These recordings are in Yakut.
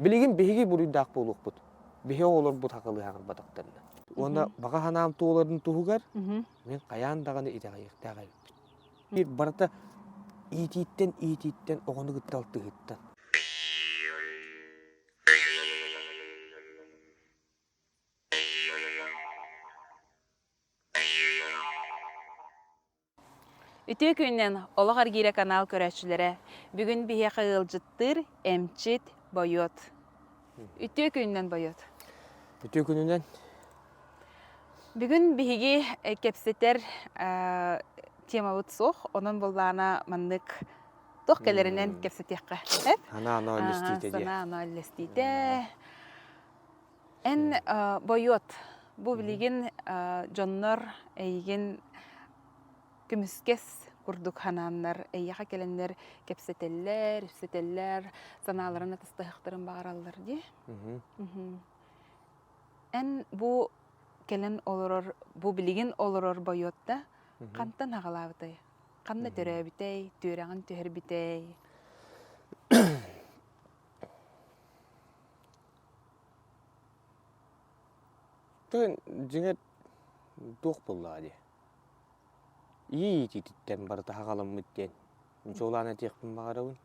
Билигин биһиги буруйдаах буолуохпут. Биһи оҕолорбут хакылыы хаҥырбатахтарына. Уонна баҕа санаам туоларын туһугар мин хайаан даҕаны итэҕэйиэхтээх эбиппин. Биир барыта иитииттэн иитииттэн оҕону кытта алтыһыыттан. Үтүө күнүнэн Олох эргиирэ канал көрөөччүлэрэ! Бүгүн биһиэхэ ыалдьыттыыр эмчит Бойуот. Үтүө күнүнэн Бойуот! Үтүө күнүнэн! Бүгүн биһиги кэпсэтэр темабыт суох, онон буоллаҕына маннык туох кэлэринэн кэпсэтиэххэ. Санаа оноо үллэстиитэ диэ. Санаа оноо үллэстиитэ. Эн Бойуот, бу билигин дьоннор эйигин көмүскэс курдук ханааннар эйиэхэ кэлэннэр кэпсэтэллэр, үпсэтэллэр, санааларын атастаһыахтарын баҕараллар дии. Эн бу кэлэн олорор, бу билигин олорор Бойуотта хантан аҕалаабытай? Ханна төрөөбүтэй, түөрэҕин түһэрбитэй? Тыын дьиҥэр туох буоллаҕа дии. Ийэ иитиититтэн барыта хаҕаламмыт диэн дьуолаан этиэхпин баҕарабын.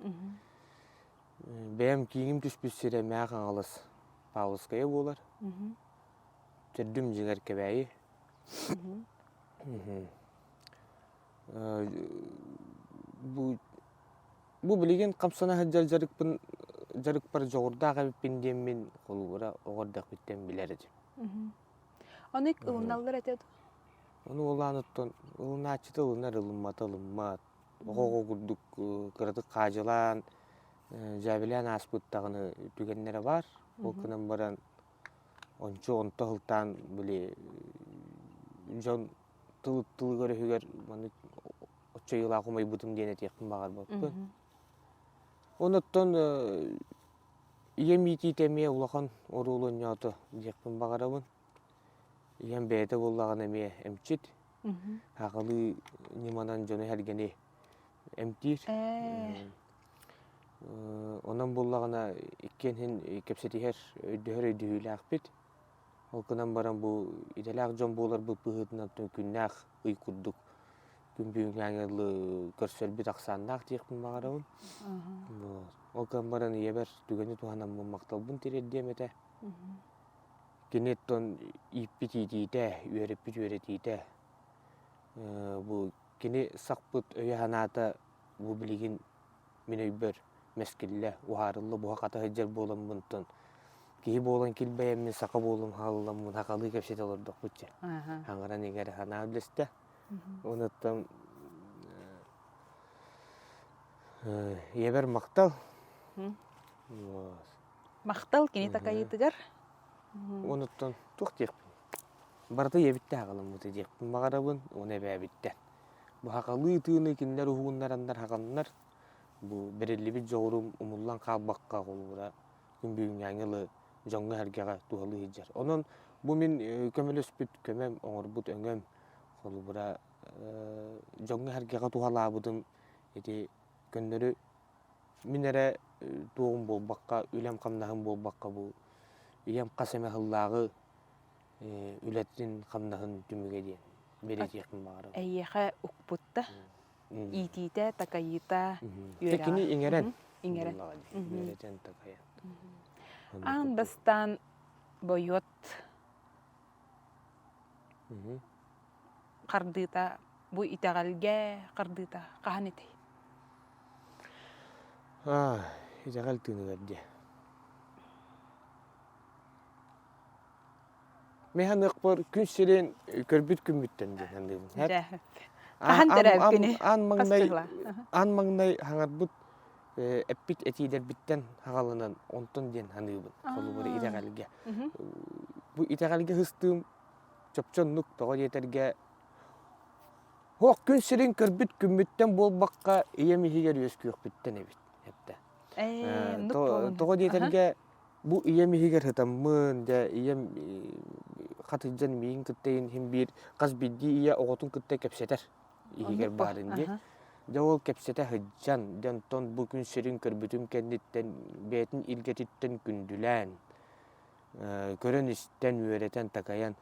Бэйэм кииҥим түспүт сирэ Мэҥэ Хаҥалас Павловскайа буолар. Төрдүм дьиҥэр Кэбээйи. Бу Бу билигин хамсана сылдьар дьарыкпын дьарыкпар дьоҕурдаах эбиппин диэммин холобура оҕо эрдэхпиттэн билэр этим. Ону ылыналлар этэ дуо? Ону уолаан оттон ылынааччыта ылынар, ылыммата ылыммат. Оҕо оҕо курдук кыратык хаадьылаан, дьээбэлээн ааспыт даҕаны түгэннэрэ баар. Ол гынан баран ончу онто сылтаан били дьон тыл тылыгар-өһүгэр маннык оччойуулаах умайбытым диэн этиэхпин баҕарбаппын. Онуттан ийэм иитиитэ эмиэ улахан оруолу оонньоото диэхпин баҕарабын. Ийэм бэйэтэ буоллаҕына эмиэ эмчит. Аҕалыы ньыманан дьону-сэргэни эмтиир. Онон буоллаҕына иккиэн иһин кэпсэтиһэр, өйдөһөр өйдөһүүлээхпит. Ол гынан баран бу идэлээх дьон буоларбыт быһыытынан күннээх ый курдук күн бүгүҥҥээҥи дылы көрсөрбүт ахсааннаах диэхпин баҕарабын. Ол гынан баран ийэбэр түгэни туһанаммын махталбын тириэрдиэм этэ. Кини оттон ииппит иитиитэ, үөрэппит үөрэтиитэ бу кини сахпыт өйө-санаата бу билигин мин өйбөр мэскиллэ, уһаарылла буһа-хата сылдьар буоламмын оттон киһи буолан килбэйэммин, саха буолан хаалламмын сахалыы кэпсэтэ олордохпут дьэ. Хаҥаран иҥэрэ санаа үллэстэ. Онуттан ийэбэр махтал. Махтал кини такайыытыгар. Онуттан туох диэхпин. Барыта ийэбиттэн аҕаламмыта диэхпин баҕарабын, уонна эбээбиттэн. Бу сахалыы тыыны кинилэр уһугуннараннар хаҕаннар, бу бэриллибит дьоҕурум умуллан хаалбакка холобура күн бүгүҥҥээҥи ылы дьоҥҥо-сэргэҕэ туһалыы сылдьар. Онон бу мин көмөлөспүт көмөм, оҥорбут өҥөм холобура дьоҥҥо-сэргэҕэ туһалаабытым ити көннөрү мин эрэ туоҕум буолбакка, үлэм-хамнаһым буолбакка бу ийэм хас эмэ сыллааҕы үлэтин-хамнаһын түмүгэ диэн бэлиэтиэхпин баҕарабын. Эйиэхэ укпут да иитиитэ, такайыыта, үөрэҕэ. Кини иҥэрэн. Иҥэрэн. Үөрэтэн такайан. Аан бастаан бойуот хардыыта бу итэҕэлгэ хардыыта хаһан этэй? Итэҕэл тыыныгар диэ. Мин саныахпар күн сирин көрбүт күммүттэн диэн саныыбын. Дьэ, хаһан төрөөбүккүнүй? Аан маҥнай аан маҥнай хаҥарбыт эппит этиилэрбиттэн хаҕаланан онтон диэн саныыбын. Холобур итэҕэлгэ. Бу итэҕэлгэ сыстыым чопчу оннук тоҕо диэтэргэ Һуох күн сирин көрбүт күммүттэн буолбакка ийэм иһигэр үөскүөхпүттэн эбит эттэ. Тоҕо диэтэргэ Бу ийэм иһигэр сытаммын, дьэ ийэм хатыйдьан миигин кытта иһин биир хас биирдии ийэ оҕотун кытта кэпсэтэр иһигэр баарын дии. Дьэ ол кэпсэтэ сылдьан, дьэ онтон бу күн сирин көрбүтүм кэнниттэн бэйэтин илгэтиттэн күндүлээн, көрөн-истэн, үөрэтэн, такайан,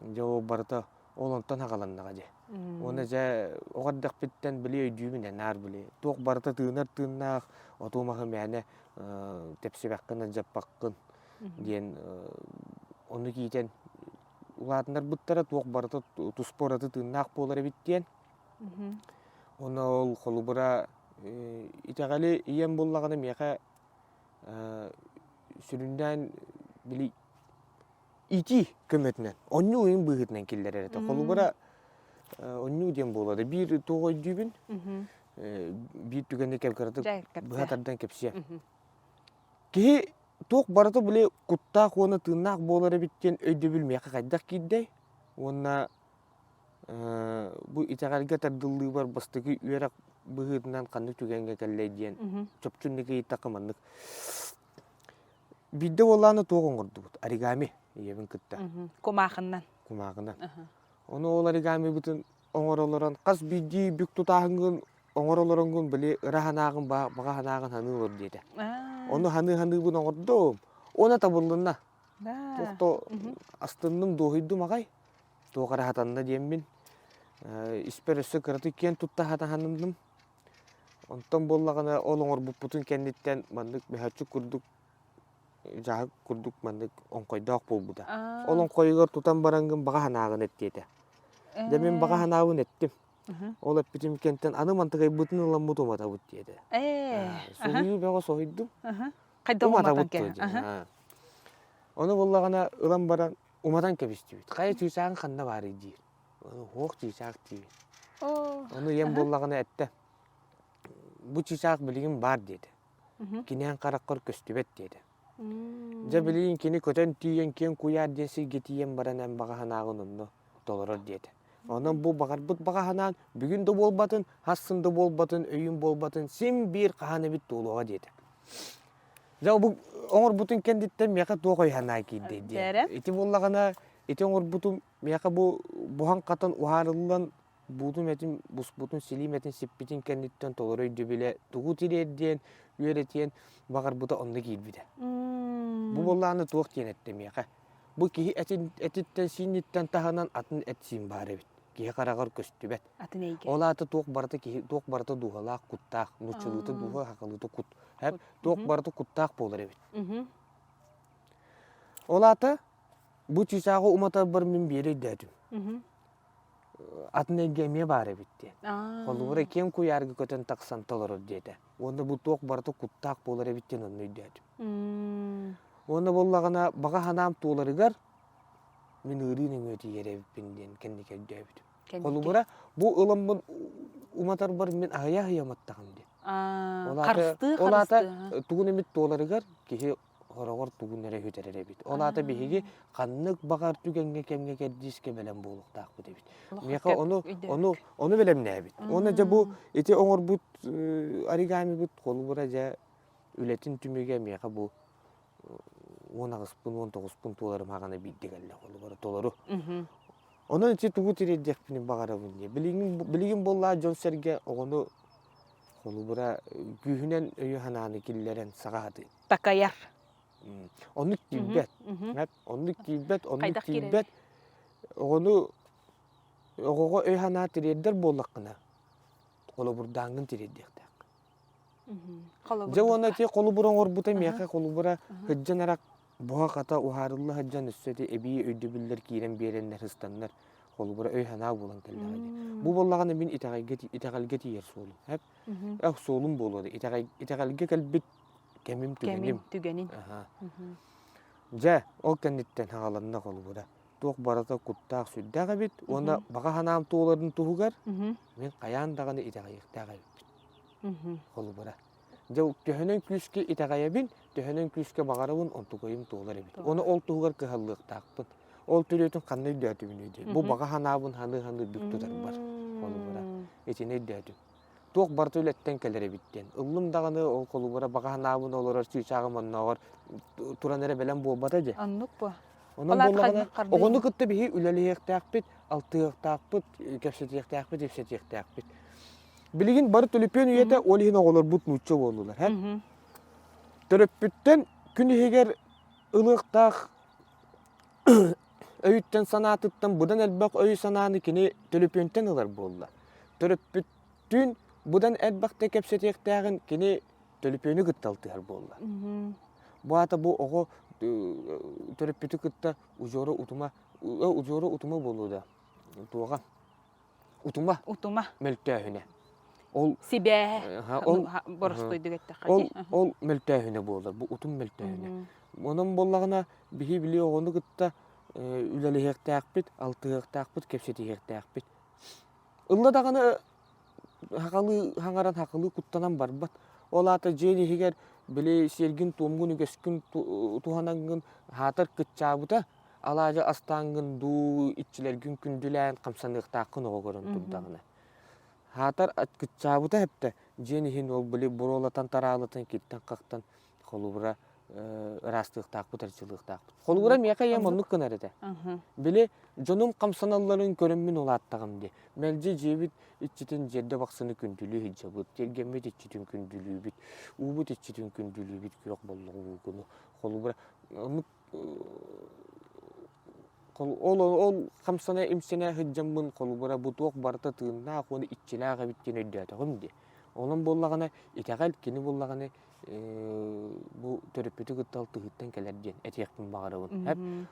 дьэ ол барыта ол онтон аҕаланнаҕа дьэ. Уонна дьэ оҕо эрдэхпиттэн били өйдүүбүн ээ наар били туох барыта тыынар тыыннаах отуу маһы мээнэ тэпсибэххин, алдьаппаккын диэн ону киитэн улаатыннарбыттара туох барыта туспа ураты тыыннаах буолар эбит диэн. Уонна ол холобура итэҕэли ийэм буллаҕына миэхэ сүрүннээн били итии көмөтүнэн онньуу ыйын быыһытынан киллэрэр этэ. Холобура онньуу диэн буолар. Биир туох өйдүүбүн биир түгэни кэм кыратык быһа тардан кэпсиэ. Киһи туох барыта били куттаах уонна тыыннаах буолар эбит диэн өйдөбүл миэхэ хайдах киирдэй уонна бу итэҕэлгэ тардыллыыбар бастакы үөрэх быһыытынан ханнык түгэҥҥэ кэллэй диэн чопчу инник ыйыттахха маннык биирдэ буоллаҕына туох оҥордубут оригами ийэбин кытта кумаахыннан кумааҕынан ону ол оригамибытын оҥоро олорон хас биирдии бүк тутааһыҥҥын оҥоро олороҥҥун били ыра санааҕын баҕа санааҕын саныы олор диэтэ ону саныы саныыбын оҥордум уонна табыллынна туох астынным дуоһуйдум аҕай туох эрэ хатанна диэммин испэр өссө кыратык киэн тутта хатанным онтон буоллаҕына ол оҥорбуппутун кэнниттэн маннык мөһөөччүк курдук дьаһык курдук маннык оҥхойдоох буолбута ол оҥхойугар тутан бараҥҥын баҕа санааҕын эт диэтэ дьэ мин баҕа санаабын эттим ол эппитим кэнтэн аны мантыкайбытын ыламмыт уматабыт диэтэ соһуйуу бөҕө соһуйдум хайдах уматабыт ону буоллаҕына ылан баран уматан кэбистибит. Хайа чыычааҕыҥ ханна баарый диир. Ону суох чыычаах диибин. Ону ийэм буоллаҕына эттэ. Бу чыычаах билигин баар диэтэ. Киниэн хараххар көстүбэт диэтэ. Дьэ билигин кини көтөн тиийэн киэҥ куйаар диэн сиргэ тиийэн баран эн баҕа санааҕын онно толорор диэтэ. Онон бу баҕарбыт баҕа санаан бүгүн да буолбатын, хассын да буолбатын, өйүн буолбатын син биир хаһан эбит туолуоҕа диэтэ. Дьэ бу оҥорбутун кэнниттэн миэхэ туох өй-санаа киирдэй диэн. Ити буоллаҕына ити оҥорбутум миэхэ бу буһан-хатан уһаарыллан буутум этим буспутун силиим этин сиппитин кэнниттэн толору өйдөбүлэ тугу тириэрдиэн үөрэтиэн баҕарбыта онно киирбитэ. Бу буоллаҕына туох диэн эттэ миэхэ. Бу киһи этин этиттэн сииниттэн таһынан атын эт-сиин баар эбит. Киһи хараҕар көстүбэт. Атын эйгэ. Ол аата туох барыта киһи туох барыта дууһалаах, куттаах, нууччалыыта дууһа, сахалыыта кут. Туох барыта куттаах буолар эбит. Ол аата бу чыычааҕы уматарбар мин биэри өйдөөтүм. Атын эйгэ эмиэ баар эбит диэн. Холобура киэҥ куйаарга көтөн тахсан толорор диэтэ. Уонна бу туох барыта куттаах буолар эбит диэн онно өйдөөтүм. Уонна буоллаҕына баҕа санаам туоларыгар мин ыарыы нөҥүө тиийэр эбиппин диэн кэнники өйдөөбүтүм. Холобура, бу ыламмын уматарбар мин аһыйа-аһыйа уматтаҕым диэн. Ол аата, ол аата тугун эмит туоларыгар киһи хороҕор тугун эрэ сүтэрэр эбит. Ол аата биһиги ханнык баҕар түгэҥҥэ кэмҥэ кэрдиискэ бэлэм буолуохтаахпыт эбит. Миэхэ ону ону ону бэлэмнээбит. Уонна дьэ бу ити оҥорбут оригамибыт холобура дьэ үлэтин түмүгэ миэхэ бу 18-пын 19-пун туоларым хаҕана биирдэ кэллэ холобура толору. Онон ити тугу тириэрдиэхпин баҕарабын диye. Билигин билигин буоллаа дьон-сэргэ оҕону холобура күүһүнэн өйү-санааны киллэрэн саҕаһатыы. Такайар. Оннук киирбэт. Оннук киирбэт, оннук киирбэт. Оҕону оҕоҕо өй-санаа тириэрдэр буоллаххына, холобурдааҥҥын тириэрдиэхтээх. Дьэ уонна ити холобур оҥорбута миэхэ холобура сылдьан эрэ буһа-хата уһаарылла сылдьан өссө ити эбии өйдөбүллэр киирэн биэрэннэр сыстаннар холобура өй-санаа буолан кэллэҕэ дии. Бу буоллаҕына мин итэҕэлгэ итэҕэлгэ тиийэр суолум. Эп суолум буолуо да итэҕэлгэ кэлбит кэмим түгэним. Түгэнин. Дьэ, ол кэнниттэн хааланна холобура. Туох барыта куттаах сүрдээх эбит уонна баҕа санаам туоларын туһугар мин хайаан даҕаны итэҕэйиэхтээх эбиппин. Холобура. Дьэ, төһөнөн күүскэ итэҕэйэбин, төһөнөн күүскэ баҕарабын, онтукайым туолар эбит. Ону ол туһугар кыһаллыахтаахпын. Ол төрүөтүн ханна өйдөөтүбүнүй диэн. Бу баҕа санаабын саныы-саныы бүк тутарбар. Холобура. Итини өйдөөтүм. Туох барыта үлэттэн кэлэр эбит диэн. Ыллым даҕаны ол холобура баҕа санаабын олорор чыычааҕым оннооҕор туран эрэ бэлэм буолбата дии. Оннук буо. Онон буоллаҕына, оҕону кытта биһи үлэлэһиэхтээхпит, алтыһыахтаахпыт, кэпсэтиэхтээхпит, ипсэтиэхтээхпит. Билигин бары төлөпүөн үйэтэ, ол иһин оҕолорбут нуучча буоллулар. Төрөппүттэн күн иһигэр ылыахтаах өйүттэн санаатыттан быдан элбэх өйү-санааны кини төлөпүөнтэн ылар буолла. Төрөппүттүүн быдан элбэхтэ кэпсэтиэхтээҕин кини төлөпүөнү кытта алтыһар буолла. Бу аата бу оҕо төрөппүтү кытта удьуора утума удьуора утума буолуо да туоҕа утума утума мөлтөөһүнэ ол сибээһэ ол боростуойдук эттэххэ ол ол мөлтөөһүнэ буолар бу утум мөлтөөһүнэ онон буоллаҕына биһи били оҕону кытта үлэлэһиэхтээхпит алтыһыахтаахпыт кэпсэтиһиэхтээхпит ылла даҕаны Сахалыы саҥаран сахалыы куттанан барбат. Ол аата дьиэн иһигэр били сиэргин-туомгун үгэскин туһанаҥҥын аһаатар кыччаабыта, алаадьы астааҥҥын дуу, иччилэргин күндүлээн хамсаныахтааххын оҕо көрөн турдаҕына. Аһаатар кыччаабыта эптэ дьиэн иһин ол били буруолатан-тараалатан киртэн-хахтан холобура ыраастыахтаахпыт, арчылыахтаахпыт. Холобура миэхэ ийэм оннук гынар этэ. Били дьонум хамсаналларын көрөммүн улааттаҕым дии. Мэлдьи дьиэбит иччитин дьиэрдэ бахсыны күндүлүү сылдьабыт, тиэргэммит иччитин күндүлүүбүт, уубут иччитин күндүлүүбүт күөх боллох уугуну. Холобура оннук ол ол хамсана имсэнэ сылдьаммын холобура бу туох барыта тыыннаах уонна иччилээх эбит диэн өйдөөтөҕүм дии. Онон буоллаҕына итэҕэл кини буоллаҕына бу төрөппүтү кытта алтыһыыттан кэлэр диэн этиэхпин баҕарабын.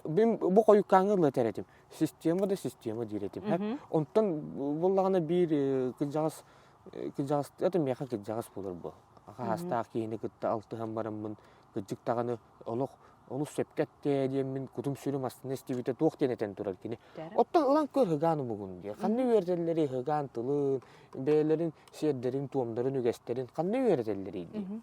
Мин бу хойуккааҥҥа ылла этэр этим. Система да система диир этим. Онтон буоллаҕына биир кырдьаҕас кырдьаҕас это миэхэ кырдьаҕас буолар бу. Хаһаастаах киһини кытта алтыһан бараммын кырдьык даҕаны олох олус сөпкө эттээ диэммин кутум-сүрүм астына истибитэ туох диэн этэн турар кини. Оттон ылан көр ыгаан умугун диye. Ханна үөрэтэллэрий ыгаан тылын, бэйэлэрин сиэрдэрин-туомнарын, үгэстэрин ханна үөрэтэллэрий дии.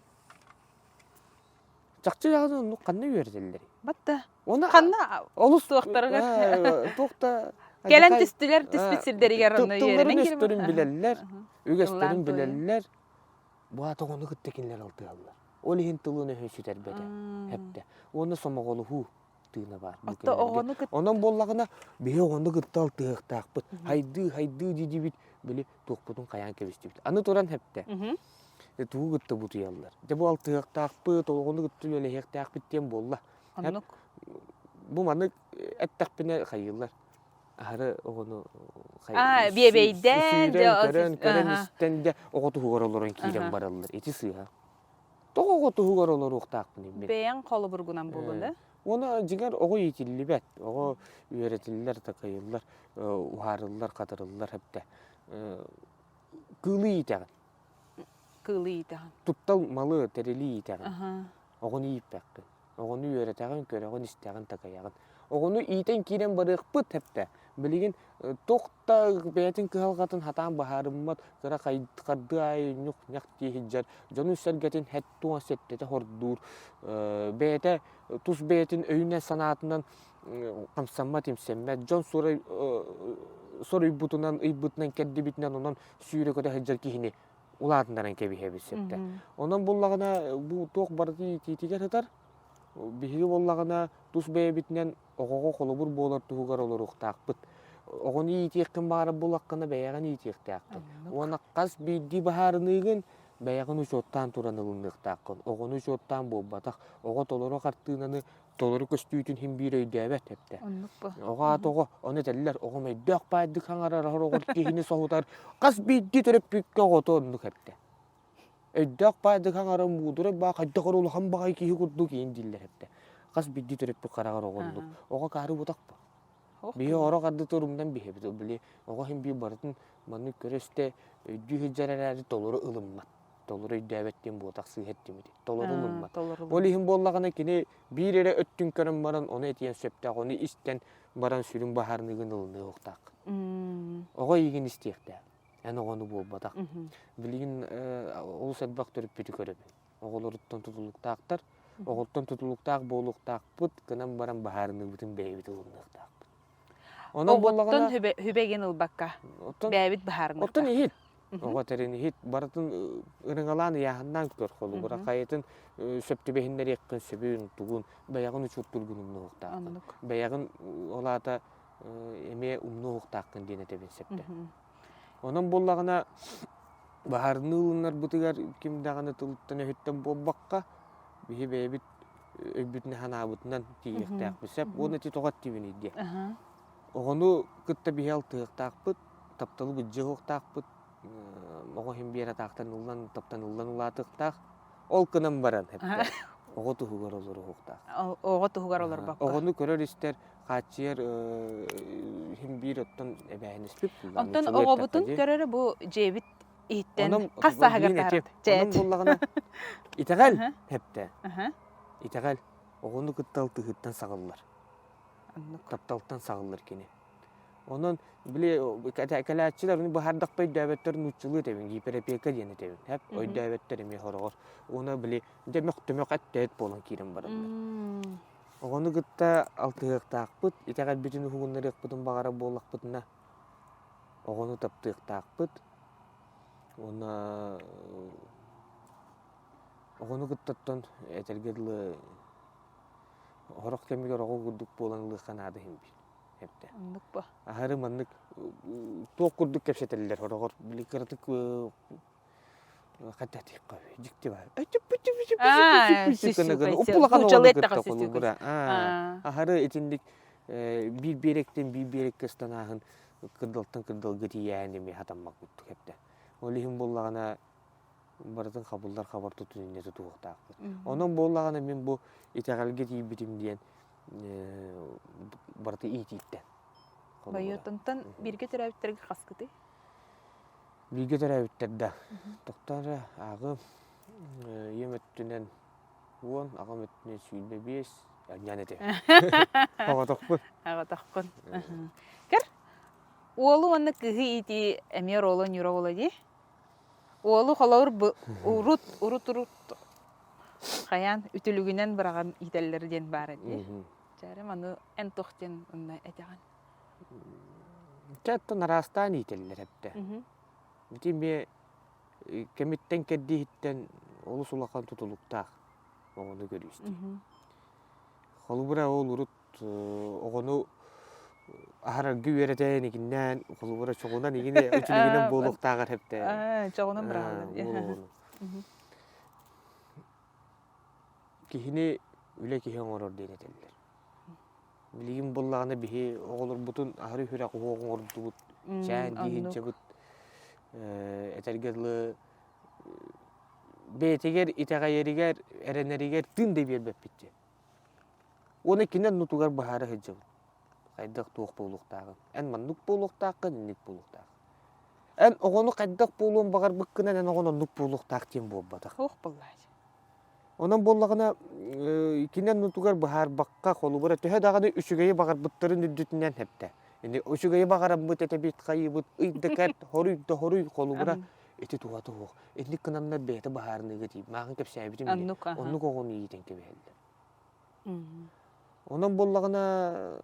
Чахчы даҕаны оннук ханна үөрэтэллэрий? Батта. Оны ханна олус туохтарыгар туох да кэлэн түстүлэр түспүт сирдэригэр онно үөрэнэн тылларын билэллэр, үгэстэрин билэллэр. Бу аата оҕону кытта кинилэр алтыһаллар. Ол иһин тылын өһүн сүтэрбэтэ, эптэ. Уонна сомоҕолоһуу тыына баар. Отто оҕону кытта Онон буоллаҕына, биһи оҕону кытта алтыһыахтаахпыт. Хайдыы, хайдыы дидибит, били туохпутун хайаан кэбистибит. Аны туран эптэ. Тугу кытта бутуйаллар. Дьэ бу алтыһыахтаахпыт, оҕону кытта үлэлэһиэхтээхпит диэн буолла. Оннук. Бу маннык эттэхпинэ хайыыллар. Аһары оҕону биэбэйдээн көрөн көрөн истэн дьэ оҕо туһугар олорон киирэн бараллар ити сыыһа тоҕо оҕо туһугар олоруохтаахпын мин бэйэҥ холобургунан буолун да уонна дьиҥэр оҕо иитиллибэт оҕо үөрэтиллэр такайыллар уһаарыллар хатырыллар эптэ кыылы иитэҕин кыылы иитэҕин туттал малы тэрили иитэҕин оҕону ииппэккин Оҕону үөрэтэҕин, көрөҕүн, истэҕин, такайаҕын. Оҕону иитэн киирэн барыахпыт эптэ. Билигин туох да бэйэтин кыһалҕатын хатаан быһаарыммат, кыра хардыы аайы ньух-ньах дии сылдьар, дьонун-сэргэтин хэт-туон сэттэтэ хордуур, бэйэтэ тус бэйэтин өйүнэн-санаатынан хамсаммат-имсэммэт, дьон соруйбутунан, ыйбытынан, кэрдибитинэн онон сүүрэ-көтө сылдьар киһини улаатыннаран кэбиһэбит сөптө. Онон буллаҕына бу туох барыта иитиитигэр сытар. Биһиги буоллаҕына тус бэйэбитинэн оҕоҕо холобур буолар туһугар олоруохтаахпыт. Оҕону иитиэххин баҕарар буоллаххына бэйэҕин иитиэхтээххин. Уонна хас биирдии быһаарыныыгын бэйэҕин учуоттаан туран ылыныахтааххын. Оҕону учуоттаан буолбатах. Оҕо толору хартыынаны толору көстүүтүн иһин биир өйдөөбөт эптэ. Оҕо аат оҕо, ону этэллэр, оҕом өйдөөх баайдык хаҥарар, оҕор киһини соһутар, хас биирдии төрөппүккэ оҕото оннук эптэ. Өйдөөх баайдык хаҥарар муудурай баа хайдах эрэ улахан баҕайы киһи курдук иин дииллэр эптэ. Хас биирдии төрөппүт хараҕар оҕо оннук. Оҕо каары бутах бу. Биһи оҕоро харды турумнан биһэбит. Били оҕо иһин биир барытын маннык көрө-истэ өйдүү сылдьар эрээри толору ылыммат. Толору өйдөөбөт диэн буотах сыыһа эттим ити. Толору ылыммат. Ол иһин буоллаҕына кини биир эрэ өттүн көрөн баран ону этиэн сөптөөх, ону истэн баран сүрүн баһаарыныгын ылыныахтаах. Оҕо эйигин истиэхтээх. Эн оҕону буолбатах. Билигин олус элбэх төрөппүтү көрөбүн. Оҕолоруттан тутулуктаахтар. Оҕоттон тутулуктаах буолуохтаахпыт, гынан баран баһаарыныыбытын бэйэбит ылыныахтаахпыт. Онон буоллаҕына хүбэгин ылбакка бэйэбит быһаарыныахтаахпыт. Оттон иһит Оҕо этэрин иһит барытын ырыҥалаан ыйааһыннаан көр холобура хайатын сөп түбэһиннэриэххин сөбүн тугун бэйэҕин учуоттуургун умнуохтааххын бэйэҕин ол аата эмиэ умнуохтааххын диэн этэбин сөптө. Онон буоллаҕына баһаарыныы ылынарбытыгар ким даҕаны тылыттан-өһүттэн буолбакка, биһи бэйэбит өйбүтүнэн-санаабытынан тиийиэхтээхпит сөп. Уонна ити тоҕо эттибиний диэ. Оҕону кытта биһи алтыһыахтаахпыт, тапталы былдьаһыахтаахпыт, оҕо иһин биэр атаахтан ыллан, таптаныллан улаатыахтаах. Ол гынан баран оҕо туһугар олоруохтаах. Оҕо туһугар олорбокко. Оҕону көрөр-истэр, хааччыйар иһин биир оттон эбээһинэспит. Онтон оҕобутун көрөрө бу дьиэбит иһиттэн хас сааһыгар таарат? Онон буоллаҕына итэҕэл хэптэ. Итэҕэл оҕону кытта алтыһыыттан саҕыллар. Тапталтан саҕыллар кини. Онон били кэлээччилэр ону быһаардахпа өйдөөбөттөр нууччалыы этэбин, гиперопека диэн этэбин. Хэп өйдөөбөттөр эмиэ сороҕор. Уонна били дьэ мөх-төмөх эттээт буолан киирэн бараллар. Оҕону кытта алтыһыахтаахпыт, итэҕэлбитин уһугуннарыахпытын баҕарар буоллахпытына, оҕону таптыахтаахпыт. Уонна оҕону кытта этэргэ дылы сорох кэмигэр оҕо курдук буолан ылыахха наада иһин биир. Эптэ. Оннук бу. Аһары маннык туох курдук кэпсэтэллэр сороҕор били кыратык дьикти баар. Аһары итинник биир биэрэктэн биир биэрэккэ ыстанааһын кырдалтан кырдалга тиийээһин эмиэ хатаммат курдук эптэ. Ол иһин буоллаҕына барытын хабыллар хабар тутун инньэ тутуһуохтаахпыт. Онон буоллаҕына мин бу итэҕэлгэ тиийбитим диэн барыта иитииттэн. Бойуотунтан бииргэ төрөөбүттэргэ хаскытый? Бииргэ төрөөбүттэр да. Тохтоо эрэ, ааҕым ийэм өттүнэн 10, аҕам өттүнэн 25, анньаан этэ. Оҕотохпун. Оҕотохпун. Көр, уолу уонна кыыһы иитии эмиэ оруолу ньура буола дии. Уолу холобур урут, урут, урут хайаан үтүлүгүнэн быраҕан иитэллэр диэн баар дии. Чээрим аны эн туох диэн онно этэҕин? Чэ, оттон араастаан иитэллэр эбитэ. Ити эмиэ кэмиттэн кэрдииһиттэн олус улахан тутулуктаах оҕону көрүү-истии. Холобура, ол урут оҕону аһарарга үөрэтэн, игиннээн, холобура, чоҕунан игини үтүлүгүнэн буолуохтааҕар эбитэ. Чоҕунан быраҕаллар дии. Киһини үлэ киһи оҥорор диэн этэллэр. Билигин буоллаҕына биһи оҕолорбутун аһары сүрэх уһуох оҥордубут, чээн дииһинчэбит этэргэ дылы бэйэтигэр итэҕэйэригэр, эрэнэригэр тыын да биэрбэппит диэн. Уонна кини оннутугар быһаара сылдьабыт. Хайдах туох буолуохтааҕын. Эн маннык буолуохтааххын, инник буолуохтаах. Эн оҕону хайдах буолуон баҕарбыккынан эн оҕон оннук буолуохтаах диэн буолбатах. Суох буоллаачы. Онон буоллаҕына, кини оннутугар быһаарбакка, холобура, төһө даҕаны үчүгэйи баҕарбыттарын үрдүтүнэн эптэ. Ини үчүгэйи баҕараммыт этэбит хайыыбыт ый да кэт, хоруй да хоруй, холобура, ити туһата суох. Инник гынаннар бэйэтэ быһаарыныыга тиийбит. Мааҕын кэпсээбитим дии. Оннук, аха. Оннук оҕону иитэн кэбиһэллэр. Онон буоллаҕына,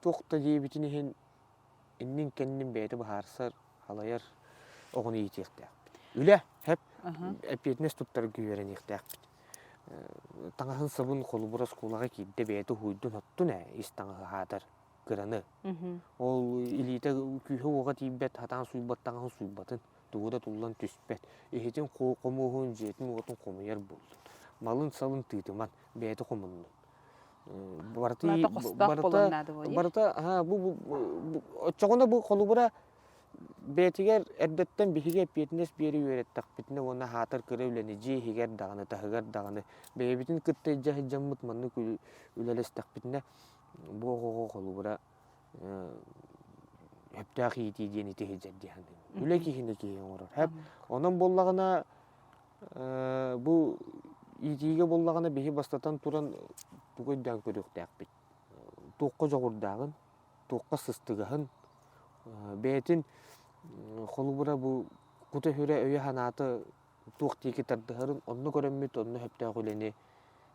туох да диэбитин иһин иннин-кэннин бэйэтэ быһаарсар, халайар оҕону иитиэхтээхпит. Үлэ, хэп, эппиэтинэс туттарга үөрэниэхтээхпит. Таҥаһын-сабын холобура оскуолаҕа киирдэ бэйэтэ уһуйдун-оттун ээ, ис таҥаһы аһаатар кыраны. Ол илиитэ күүһэ-уоҕа тиийбэт, сатаан сууйбат таҥаһын сууйбатын, тугу да туллан түспэт. Иһитин хомуоһун, дьиэтин-уотун хомуйар буоллун. Малын-салын тыытыман, бэйэтэ хомуннун. Барыта барыта барыта бу оччоҕуна бу холобура бэйэтигэр эрдэттэн биһиги эппиэтинэс биэри үөрэттэхпитинэ уонна аһаатар кыра үлэни дьиэ иһигэр даҕаны таһыгар даҕаны бэйэбитин кытта илдьэ сылдьаммыт маннык үлэлэстэхпитинэ бу оҕоҕо холобура сөптөөх иитии диэн ити сылдьар дии саныыбын. Үлэ киһини киһи оҥорор. Онон буоллаҕына Бу иитиигэ буоллаҕына биһи бастатан туран тугу өйдөөн көрүөхтээхпит? Туохха дьоҕурдааҕын, туохха сыстыгаһын, бэйэтин холобура бу кута-сүрэ өйө-санаата туох диэки тардыһарын онно көрөммүт, онно сөптөөх үлэни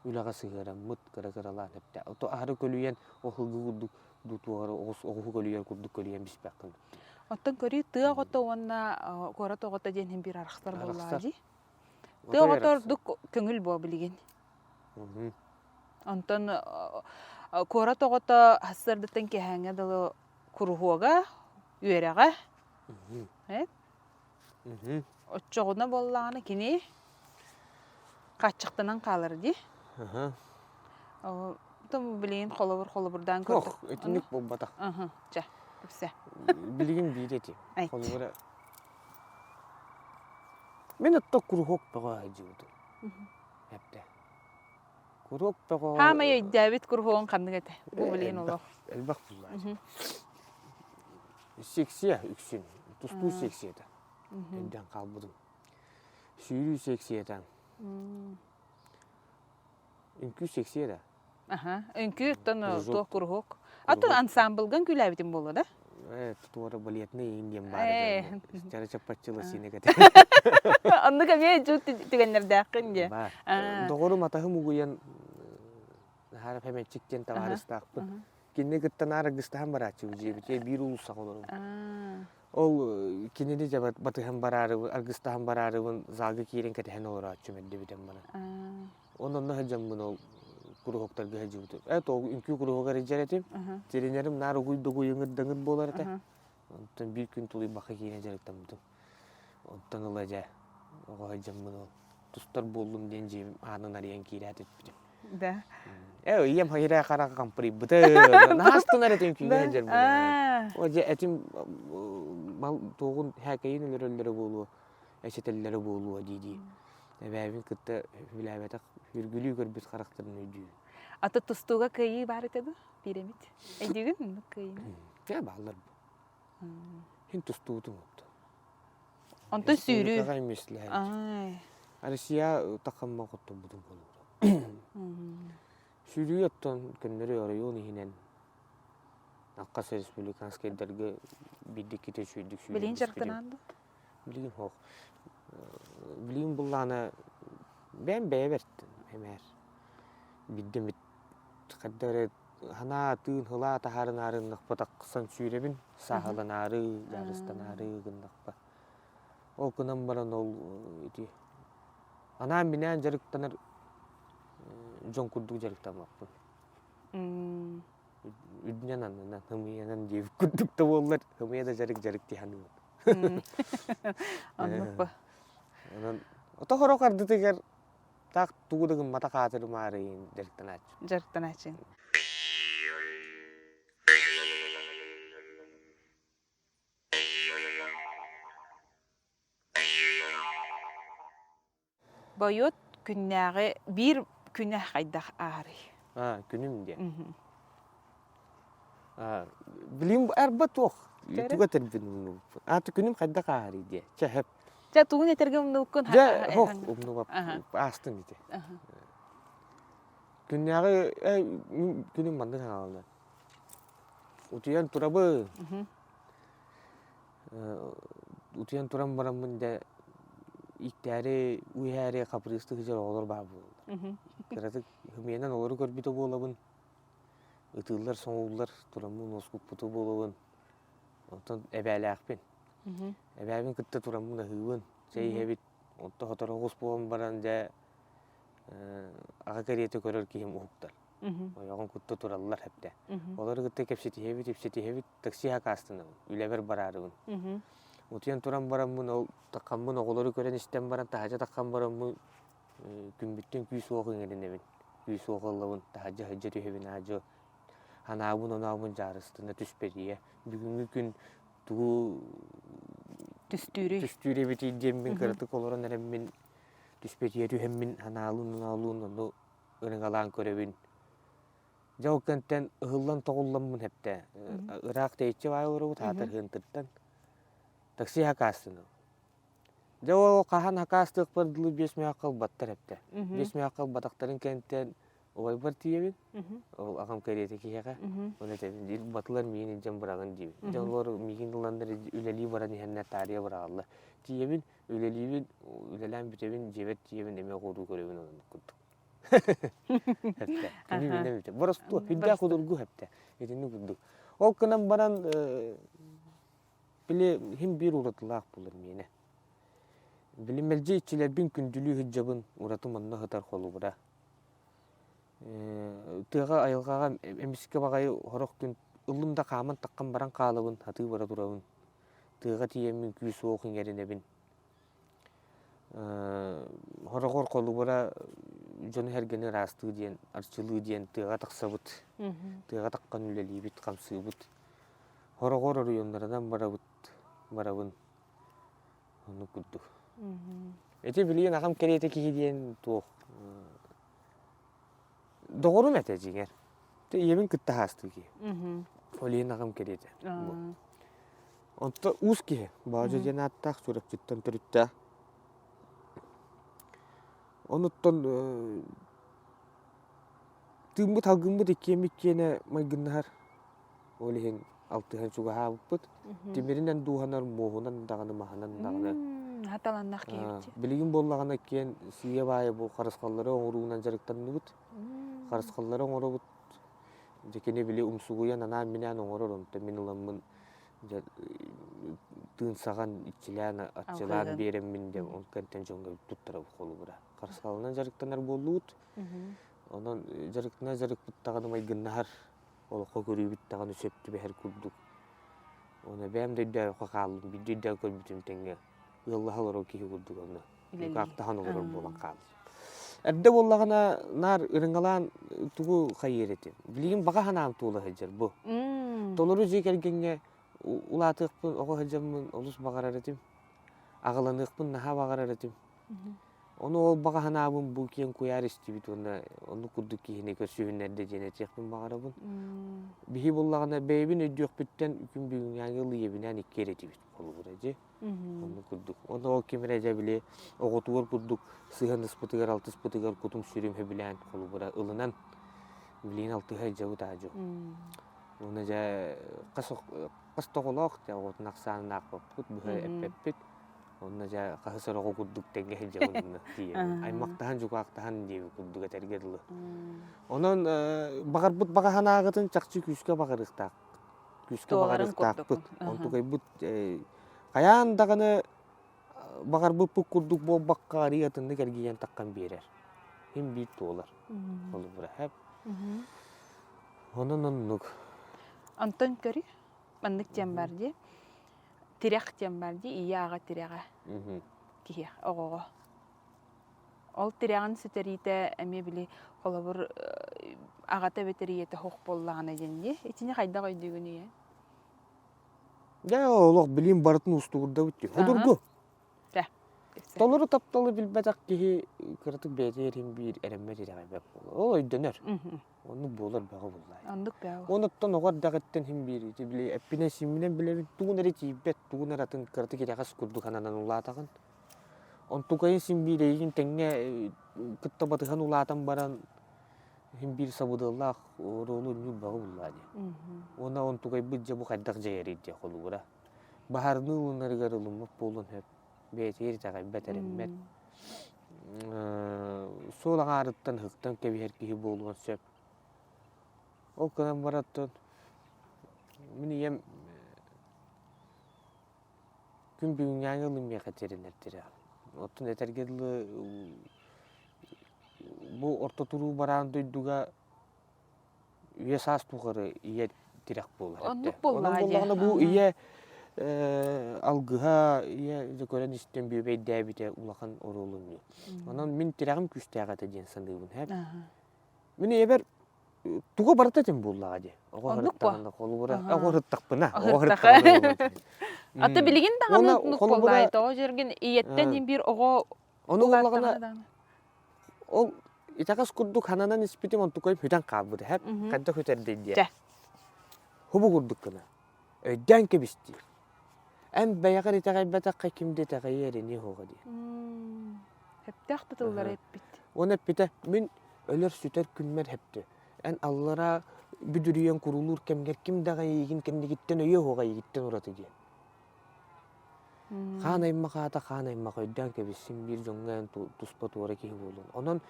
үлэҕэ сыһыараммыт кыра-кыралаан сөптөөх. Ото аһары көлүйэн ол сылгы курдук дуу туоҕары оҕус оҕуһу көлүйэр курдук көлүйэн биспэккин. Оттон көрүү тыа оҕото уонна куорат оҕото диэн иһин биир арахсар буоллаҕа Арахсар. дии. Тыа Отой оҕото арахсар. ордук көҥүл буо билигин. Онтон куорат оҕото сарсыардаттан киэһээҥҥэ дылы куруһуога, үөрэҕэ. Э? Оччоҕуна буоллаҕына кини хааччахтанан хаалар дии. Том билигин холобур холобурдаан көрдөх. Итинник буолбатах. Чэ, үксэ. Билигин биир эти. Холобура Мин отто куруһуок бөҕө сылдьыбытым. Эптэ. Куруһуок бөҕө Хаамай өйдөөбүт куруһуогун ханнык этэ? Бу билигин олох. Элбэх буллааччы. Секция үксүн. Тустуу секцията. Өйдөөн хаалбытым. Сүүрүү секцията. Үҥкүү секция да. Аха, үҥкүү оттон туох куруһуок. А то ансамблга үҥкүүлээбитим буолуо да? Э, туора балетный иин диэн баар этэ. Чара чаппаччыла сиинэ кэтэ. Оннук эмиэ дьу түгэннэрдээххин диэ. Баар. Доҕорум атаһым угуйан наһаа Хэмэччик диэн табаарыстаахпын. Кинини кытта наар аргыстаһан барааччыбыт дьиэбитигэр биир уулуссаҕа олоробут. Ол кинини дьэ батыһан бараарыбын, аргыстаһан бараарыбын залга киирэн кэтэһэн олорооччум эрдэ бүтэн баран. Онон онно сылдьаммын ол куруһуоктарга сылдьыбытым. Э, ол үҥкүү куруһуогар илдьэр этим. Тренерим наар угуй-дугуй ыҥырдаҥыр буолар этэ. Онтон биир күн тулуйбакка киирэн дьарыктаммытым. Онтон ыла дьэ оҕо сылдьаммын ол тустар буоллум диэн дьиэм аанын арыйан киирээт өппүтүм. Да. Э, ийэм хайыраа хараҕа хампырыйбыта. Наһаастын эрэ этим күүгэ сылдьарбын. О, дьэ этим мал туоҕун һээкэйин өлөрөллөрө буолуо, эчэтэллэрэ буолуо дии-дии. Эбээбин кытта билээбэтэх үргүлүү көрбүт харахтарын өйдүүбүн. Аты тустууга кыайыы баар этэ дуо? Биир эмит. Өйдүүгүн оннук кыайыыны? Дьэ бааллар бу. Хин тустуутум оттон. Онтон сүүрүү. Республикаҕа эмиэслэһэр. Россия тахамма хотторбутум буолуо. Сүүрүү оттон көннөрү оройуон иһинэн Аккас республиканскайдарга биирдиккитэ сүүрдүк сүүрдүк. Билигин дьарыктанаан дуо? Билигин суох. Билигин буллаҕына бэйэм бэйэбэр эмээр биирдэ эмит хайда эрэ санаа тыын һылаа таһаарынаары гыннахпа тахсан сүүрэбин сааһыланаары дьаарыстанаары гыннахпа ол гынан баран ол ити анаан-минээн дьарыктанар дьон курдук дьарыктаммаппын үрдүнэн аннынан ымыйанан диэбит курдук да буоллар ымыйа да дьарык дьарык дии саныыбын Оннук ба. Онон ото хорох ардытыгар таах тугу да гымматах аатырымаары дьарыктанааччы. Дьарыктанааччы. Бойуот күннээҕи биир күнэ хайдах аарый? Аа, күнүм диэн. Аа, билим арба туох туга этэрбин умнубуппун. Аата күнүм хайдах аарый диэ. Чэ, хөп. Чэ, тугун этэргэ умнубуккун? Дьэ, һох, умнубап. Аастын ити. Күннээҕи күнүм маннык хаалла. Утуйан турабын. Утуйан туран бараммын дьэ ииктээри, үөһээри хапырыыстыы сылдьар оҕолор баар буолаллар. Кыратык ымыйанан олору көрбүтэ буолабын, ытыыллар, соҥууллар, тураммын уоскуппута буолабын. Онтон эбээлээхпин. Эбээбин кытта тураммын аһыыбын, чэй иһэбит. Онтон сотору оҕус буолан баран дьэ аҕа кэриэтэ көрөр киһим уһуктар. Ойоҕун кытта тураллар эптэ. Олору кытта кэпсэтиһэбит, ипсэтиһэбит, такси хакаастынабын, үлэбэр бараарыбын. Утуйан туран бараммын ол таххаммын оҕолору көрөн истэн баран таһырдьа таххан бараммын күммүттэн күүс-уох иҥэринэбин. Күүс-уох ыллабын, таһырдьа сылдьа түһэбин аадьы ханаабын онообун дьаарыстана түспэтийэ. Бүгүҥҥү күн тугу түстүүрүй түстүүр эбитий диэммин кыратык олорон эрэммин түспэтийэ түһэммин ханаалыын оноолуун ону ырыҥалаан көрөбүн. Дьэ ол кэнтэн ыһыллан-тоҕулламмын эптэ. Ыраах тэйиччи баай олоробут, аатар Ыһыантыртан. Такси хакаастынабын. Дьэ ол хаһан хакаастыахпар дылы биэс мүөххэ ылбаттар эптэ. Биэс мүөххэ ылбатахтарын кэнтэн убайбар тиийэбин. Ол аҕам кэриэтэ киһиэхэ. Оны этэбин, ылбатылар миигин илдьэн быраҕын диибин. Дьэ олор миигин ыланнар үлэлии баран иһэннэр таарыйа быраҕаллар. Тиийэбин, үлэлиибин, үлэлээн бүтэбин, дьиэбэр тиийэбин, эмиэ оҕуруу көрөбүн оннук курдук. Хэптэ. Күнү минэ бүтэ. Боростуо, үрдээх худургу хэптэ. Итинник курдук. Ол гынан баран били хим биир уратылаах булар миэнэ. Били мэлдьи иччилэрбин күндүлүү сылдьабын, ураты манна сытар холобура. Тыаҕа айылҕаҕа эмискэ баҕайы сорох күн ыллым да хааман таххан баран хаалабын, сатыы бара турабын. Тыаҕа тиийэммин күүс-уох иҥэринэбин. Хороҕор холобура дьону-сэргэни ыраастыы диэн, арчылыы диэн тыаҕа тахсабыт. Тыаҕа таххан үлэлиибит, хамсыыбыт. Хороҕор оройуоннарынан барабыт, барабын. Оннук курдук. Ити билигин аҕам кэриэтэ киһи диэн туох доҕорум этэ дьиҥэр. Ийэбин кытта хаастыы киһи. Ол иһин аҕам кэриэтэ. Онто уус киһи, Боодьо диэн ааттаах Чурапчыттан төрүттээх. Онуттан тыыммыт алгыммыт иккиэн иккиэнэ майгыннаһар. Ол иһин алтыһан чугаһаабыппыт. Тимиринэн дууһанар, муоһунан даҕаны, маһынан даҕаны. Хаталаннах киһибит. Билигин буоллаҕына иккиэн сыыйа-баайа бу харысхаллары оҥоруунан дьарыктанныбыт. Харысхаллары оҥоробут. Дьэ кини били умсугуйан анаан-минээн оҥорор, онтон мин ыламмын дьэ тыын саҕан иччилээн аччылаан биэрэммин дьэ ол кэнтэн дьоҥҥо туттарабыт холобура. Харысхалынан дьарыктанар буоллубут. Онон дьарыктана дьарыкпыт даҕаны майгыннаһар олоххо көрүүбүт даҕаны сөп түбэһэр курдук. Уонна бэйэм да өйдөөбөккө хааллым, биирдэ өйдөөн көрбүтүм тэҥҥэ ыаллаһа олорор киһи курдук онно дьукаахтаһан олорор буолан хааллым. Эрдэ буоллаҕына наар ырыҥалаан тугу хайыыр этим. Билигин баҕа санаам туола сылдьар бу. Толору дьиэ кэргэҥҥэ улаатыахпын, оҕо сылдьаммын олус баҕарар этим. Аҕаланыахпын наһаа баҕарар этим. Ону ол баҕа санаабын бу киэҥ куйаар истибит уонна оннук курдук киһини көрсүһүннэрдэ диэн этиэхпин баҕарабын. Биһи буоллаҕына бэйэбин өйдүөхпүттэн күн бүгүҥҥээҥи ыл ийэбинээн икки эрэ этибит холобура дьи. Оннук курдук. Онно ол ким эрэ дьэ били оҕотугар курдук сыһыаныспытыгар, алтыспытыгар кутум-сүрүм сөбүлээн холобура ылынан билигин алтыһа илдьэбит аадьу. Уонна дьэ хас хас тоҕолоох дьэ оҕотун ахсаанын аахпаппыт, быһа эппэппит. Онно дьэ хаһыс ороҕу курдук тэҥҥэ сылдьабын онно тиийэбин. Аймахтаһан, дьукаахтаһан диэбит курдук этэргэ дылы. Онон баҕарбыт баҕа санааҕытын чахчы күүскэ баҕарыахтаах күүскэ баҕарыахтаахпыт. Онтукайбыт хайаан даҕаны баҕарбыппыт курдук буолбакка арыый атыннык эргийэн таххан биэрэр. Син биир туолар. Холобура хэп. Онон оннук. Онтон көрүй, маннык диэн бар дии. Тирэх диэн бар дии, ийэ аҕа тирэҕэ киһи оҕоҕо. Ол тирэҕин сүтэриитэ эмиэ били холобур аҕата эбэтэр ийэтэ суох буоллаҕына диэн дии. Итини хайдах өйдүүгүн ийэ? Дьэ олох билиим барытын уустугурдабыт дии. Судургу. Толору тапталы билбэтэх киһи кыратык бэйэтигэр иһин биир эрэммэт итэҕэйбэт буолар. Ол өйдөнөр. Оннук буолар бөҕө буоллаҕа. Оннук бөҕө. Онуттан оҕо эрдэҕиттэн иһин биир ити били эппинэн-сиимминэн билэбин тугун эрэ тиийбэт, тугун эрэ атын кыратык итэҕэс курдук сананан улаатаҕын. Онтукайын син биир эйигин тэҥҥэ кытта батыһан улаатан баран син биир сабыдыаллаах оруолу оонньуур бөҕө буоллаҕа дии. Уонна онтукайбыт дьэ бу хайдах дьайарый диэ холобура. Баһаарыныы ылынарыгар ылыммат буолуон сөп. Бэйэтигэр итэҕэйбэт, эрэммэт. Суол аҥаарыттан ыһыктан кэбиһэр киһи буолуон сөп. Ол гынан баран мин ийэм Күн бүгүҥҥээҥи ылым миэхэ тирэнэрдэрэ. Оттон этэргэ дылы бу орто туруу бараан дойдуга үйэ саас тухары ийэ тирэх буолар Оннук этэ. Онон буоллаҕа дии. буоллаҕына бу ийэ алгыһа, ийэ көрөн истэн бүөбэйдээбитэ улахан оруолу оонньуур. Онон мин тирэҕим күүстээх этэ диэн саныыбын. Мин ийэбэр туга барыта этим буоллаҕа дии. Оҕо Оннук буо. ыһырыттаҕына холобура, Аһаа. оҕо ыһырыттахпына, оҕо Ыһыртаха. ыһырыттаҕына буолуо. Ата билигин даҕаны Уонна оннук холобура буоллаҕай тоҕо дьэргин ийэттэн э, биир оҕо ону улааттаҕына буоллаҕына даҕаны. ол итэҕэс курдук хананан испитим онтукайым сүтэн хаалбыта һэп Мгм. хайдах сүтэрдэй диэн. Чэ. Хубу курдук гына. Өйдөөн кэбистиир. Эн бэйэҕэр итэҕэйбэтэххэ ким да итэҕэйиэ эрэниэ суоҕа диэн. Сөптөөх да тыллары эппит. Уонна эппитэ, мин өлөр-сүтэр күммэр эптэ. Эн аллараа бүдүрүйэн курулуур кэмҥэр ким даҕа эйигин кэннигиттэн өйө суоҕа эйигиттэн ураты диэн. Хаан аймах аата хаан аймах өйдөөн кэбиссин биир дьоҥҥо эн туспа туора киһи буолуон. Онон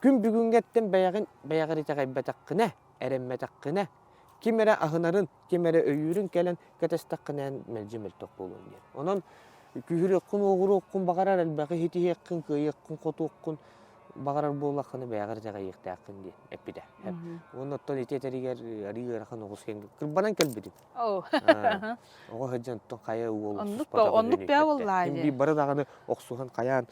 күн бүгүҥҥэттэн бэйэҕин бэйэҕэр итэҕэйбэтэххинэ, эрэммэтэххинэ, ким эрэ аһынарын, ким эрэ өйүүрүн кэлэн кэтэстэххинэ эн мэлдьи мөлтөх буолуоҥ диэн. Онон күүһүрүөххүн, уоҕуруоххун баҕарар элбэҕи ситиһиэххин, кыайыаххын, хотуоххун. баҕарар буоллаххына бэйэҕэр итэҕэйиэхтээххин диэн эппитэ. Уонна оттон ити этэригэр арыы ыарахан оҕус кэлбит. Кырбанан кэлбитим. Оҕо сылдьан оттон хайа уол Оннук оннук бээ буоллаа дии. Биир бары даҕаны охсуһан хайаан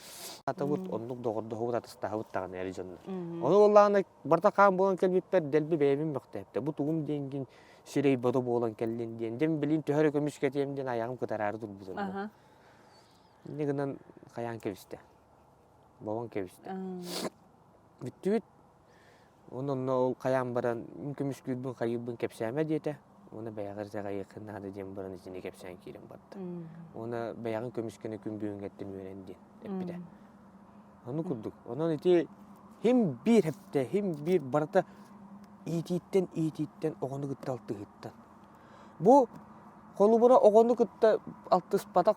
атабыт оннук доҕордоһубут атастаһабыт даҕаны эр дьоннор. Ону буоллаҕына барыта хаан буолан кэлбиппэр дэлби бэйэбин мөхтөөптө. Бу тугум диэнгин сирэй бодо буолан кэллин диэн. Дьэ билин төһө эрэ көмүскэтиэм диэн айаҕым кытараары турбут. Инньэ гынан хайаан кэбистэ. Бобон кэбистэ. Бүттүбүт. Уонна онно ол хайаан баран мин көмүскүүрбүн хайыырбын кэпсээмэ диэтэ. Уонна бэйэҕэр итэҕэйиэххин наада диэн баран итини кэпсээн киирэн барда. Уонна бэйэҕин көмүскэнэ күн бүгүҥҥэттэн үөрэн диэн эппитэ. Ону курдук. Онон ити хим биир эптэ, хим биир барыта иитииттэн иитииттэн оҕону кытта алтыһыыттан. Бу холобура оҕону кытта алтыспатах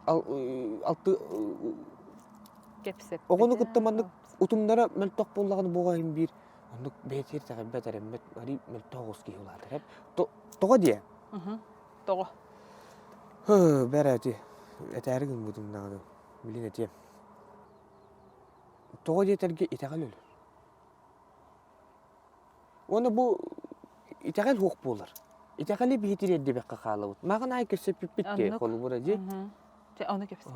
алты Кэпсэппитэ. Оҕону кытта маннык утумнара мөлтөх буоллаҕына буоҕа иһин биир оннук бэйэтигэр итэҕэйбэт эрэммэт арый мөлтөх оҕус киһи улаатар тоҕо диэ Тоҕо? Бэрэ ити этээри гыммытым даҕаны билин этиэм. Тоҕо диэтэргэ итэҕэл өлөр. Уонна бу итэҕэл суох буолар. Итэҕэли биһи тириэрдибэккэ хаалабыт. Маҕан аайы кэпсэппиппит дии, холобура дии. Ону кэпсэ.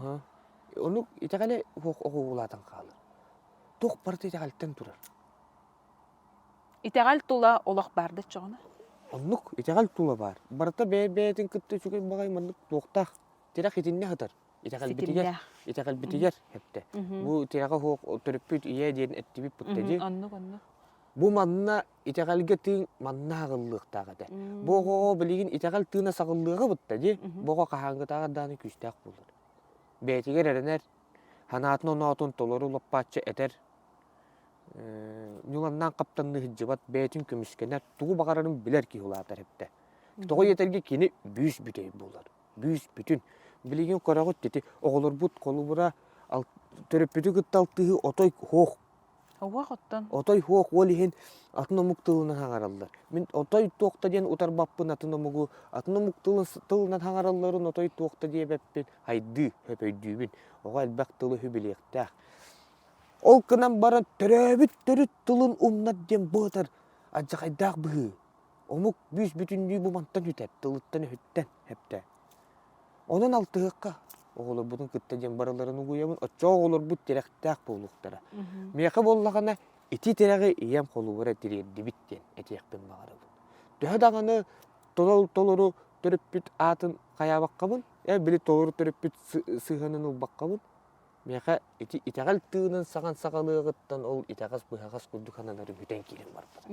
Оннук итэҕэлэ суох оҕо улаатан хаалар. Туох барыта итэҕэлтэн турар. Итэҕэл тула олох баар да чоҕуна? Оннук итэҕэл тула баар. Барыта бэйэ-бэйэтин кытта үчүгэй баҕайы маннык туохтаах тирэх итиннэ сытар. Итэҕэлбитигэр итэҕэлбитигэр эптэ. Бу тирэҕэ суох төрөппүт ийэ диэн эттибит бутта дии. Оннук оннук. Бу манна итэҕэлгэ тыын манна аҕыллыахтаах этэ. Бу оҕоҕо билигин итэҕэл тыына саҕыллыаҕа бутта дии. Бу оҕо хаһааҥҥытааҕар даҕаны күүстээх буолар. Бэйэтигэр эрэнэр, санаатын оноотун толору лоппааччы этэр, ньуланнаан хаптанныы сылдьыбат, бэйэтин көмүскэнэр, тугу баҕарарын билэр киһи улаатар эбитэ. Тоҕо диэтэргэ кини бүүс бүтэй буолар. Бүүс бүтүн. Билигин көрөҕүт ити оҕолорбут холобура төрөппүтү кытта алтыһыы отой суох. Уох оттон. Отой суох ол иһин атын омук тылынан хаҥараллар. Мин отой туохта диэн утарбаппын атын омугу, атын омук тылын тылынан хаҥаралларын отой туохта диэбэппин, хайдыы, сөп өйдүүбүн. Оҕо элбэх тылы үһү билиэхтээх. Ол гынан баран төрөөбүт төрүт тылын умнар диэн быатар алдьархайдаах быһыы. Омук бүүс бүтүннүү бу мантан сүтэр, тылыттан-өһүттэн эптэ. Онон алтыһыахха оҕолорбутун кытта диэн барыларын угуйабын, оччоҕо оҕолорбут тирэхтээх буолуохтара. Миэхэ буоллаҕына ити тирэҕи ийэм холобура тириэрдибит диэн этиэхпин баҕарабын. Төһө даҕаны толору төрөппүт аатын хайаабаккабын, э били толору төрөппүт сыһыанын ылбаккабын, Миэхэ ити итэҕэл тыынын саҕан саҕалыаҕыттан ол итэҕэс-быһаҕас курдук сананарым бүтэн киирэн барбыта.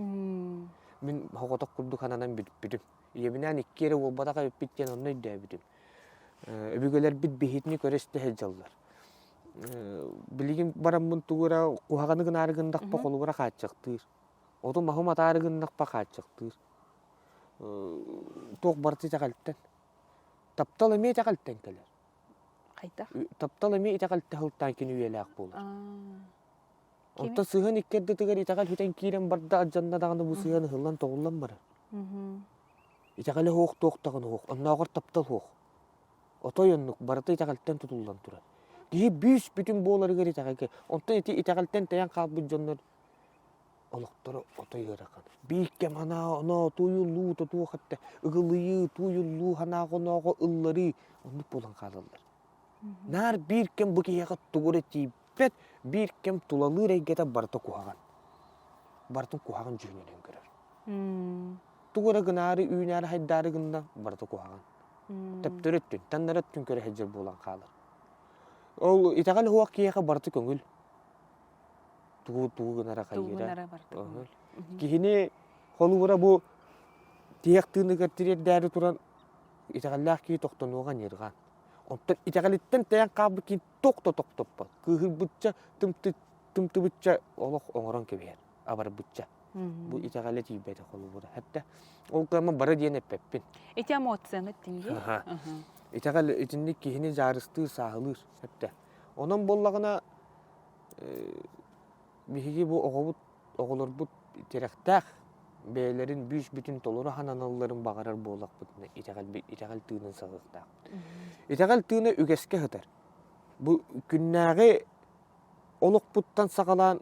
Мин соҕотох курдук сананан бүппүтүм. Ийэбинээн икки эрэ буолбатах эбиппит диэн онно өйдөөбүтүм. Өбүгэлэрбит биһитини көрө-истэ сылдьаллар. Билигин бараммын тугу эрэ куһаҕаны гынаары гыннахпа холобура хааччахтыыр. Оту маһы матаары гыннахпа хааччахтыыр. Туох барыта итэҕэлтэн. Таптал эмиэ итэҕэлтэн кэлэр. Хайдах? Таптал эмиэ итэҕэлтэ сылтаан кини үйэлээх буолар. Онтон сыһыан икки ардытыгар итэҕэл сүтэн киирэн барда алдьанна даҕаны бу сыһыан ыһыллан-тоҕуллан барар. Итэҕэлэ суох туох даҕаны суох, оннооҕор таптал суох. Отой оннук, барыта итэҕэлтэн тутуллан турар. Киһи бүүс бүтүн буоларыгар итэҕэлгэ. Онтон ити итэҕэлтэн тэйэн хаалбыт дьоннор олохторо отой ыарахан. Биир кэм анаа-оноо тууйуллуу тутуох эттэ, ыгылыйыы, тууйуллуу, санааҕа-онооҕо ылларыы оннук буолан хаалаллар. Наар биир кэм бу киһиэхэ тугу эрэ тиийбэт, биир кэм тулалыыр эйгэтэ барыта куһаҕан. Барытын куһаҕан дьүһүнүнэн көрөр. Тугу эрэ гынаары, үүнээри, хайдаары гынна, барыта куһаҕан. Төптөрү өттүн, таннары өттүн көрө сылдьар буолан хаалар. Ол итэҕэл суох киһиэхэ барыта көҥүл. Тугу тугу гынара хайыыра. Киһини холуура бу тиһэх тыыныгар тириэрдээри туран итэҕэллээх киһи тохтонуоҕа аньыырҕаан. Оттон итэҕэлиттэн тэйэн хаалбыт киһи туох да тохтоппот. Кыыһырбычча, тымтыбычча олох оҥорон кэбиһэр, абарбычча. Бу итэҕэлэ тиийбэтэ холобура. Хэтте ол кыама бары диэн эппэппин. Ити эмоцияны эттиҥ дии? Итэҕэл итинник киһини дьаарыстыыр, сааһылыыр эптэ. Онон буоллаҕына биһиги бу оҕобут, оҕолорбут тирэхтээх бэйэлэрин бүүс-бүтүн толору хананалларын баҕарар буоллахпытына итэҕэл, итэҕэл тыынын саҕыахтаахпыт. Итэҕэл тыына үгэскэ сытар. Бу күннээҕи олохпуттан саҕалаан.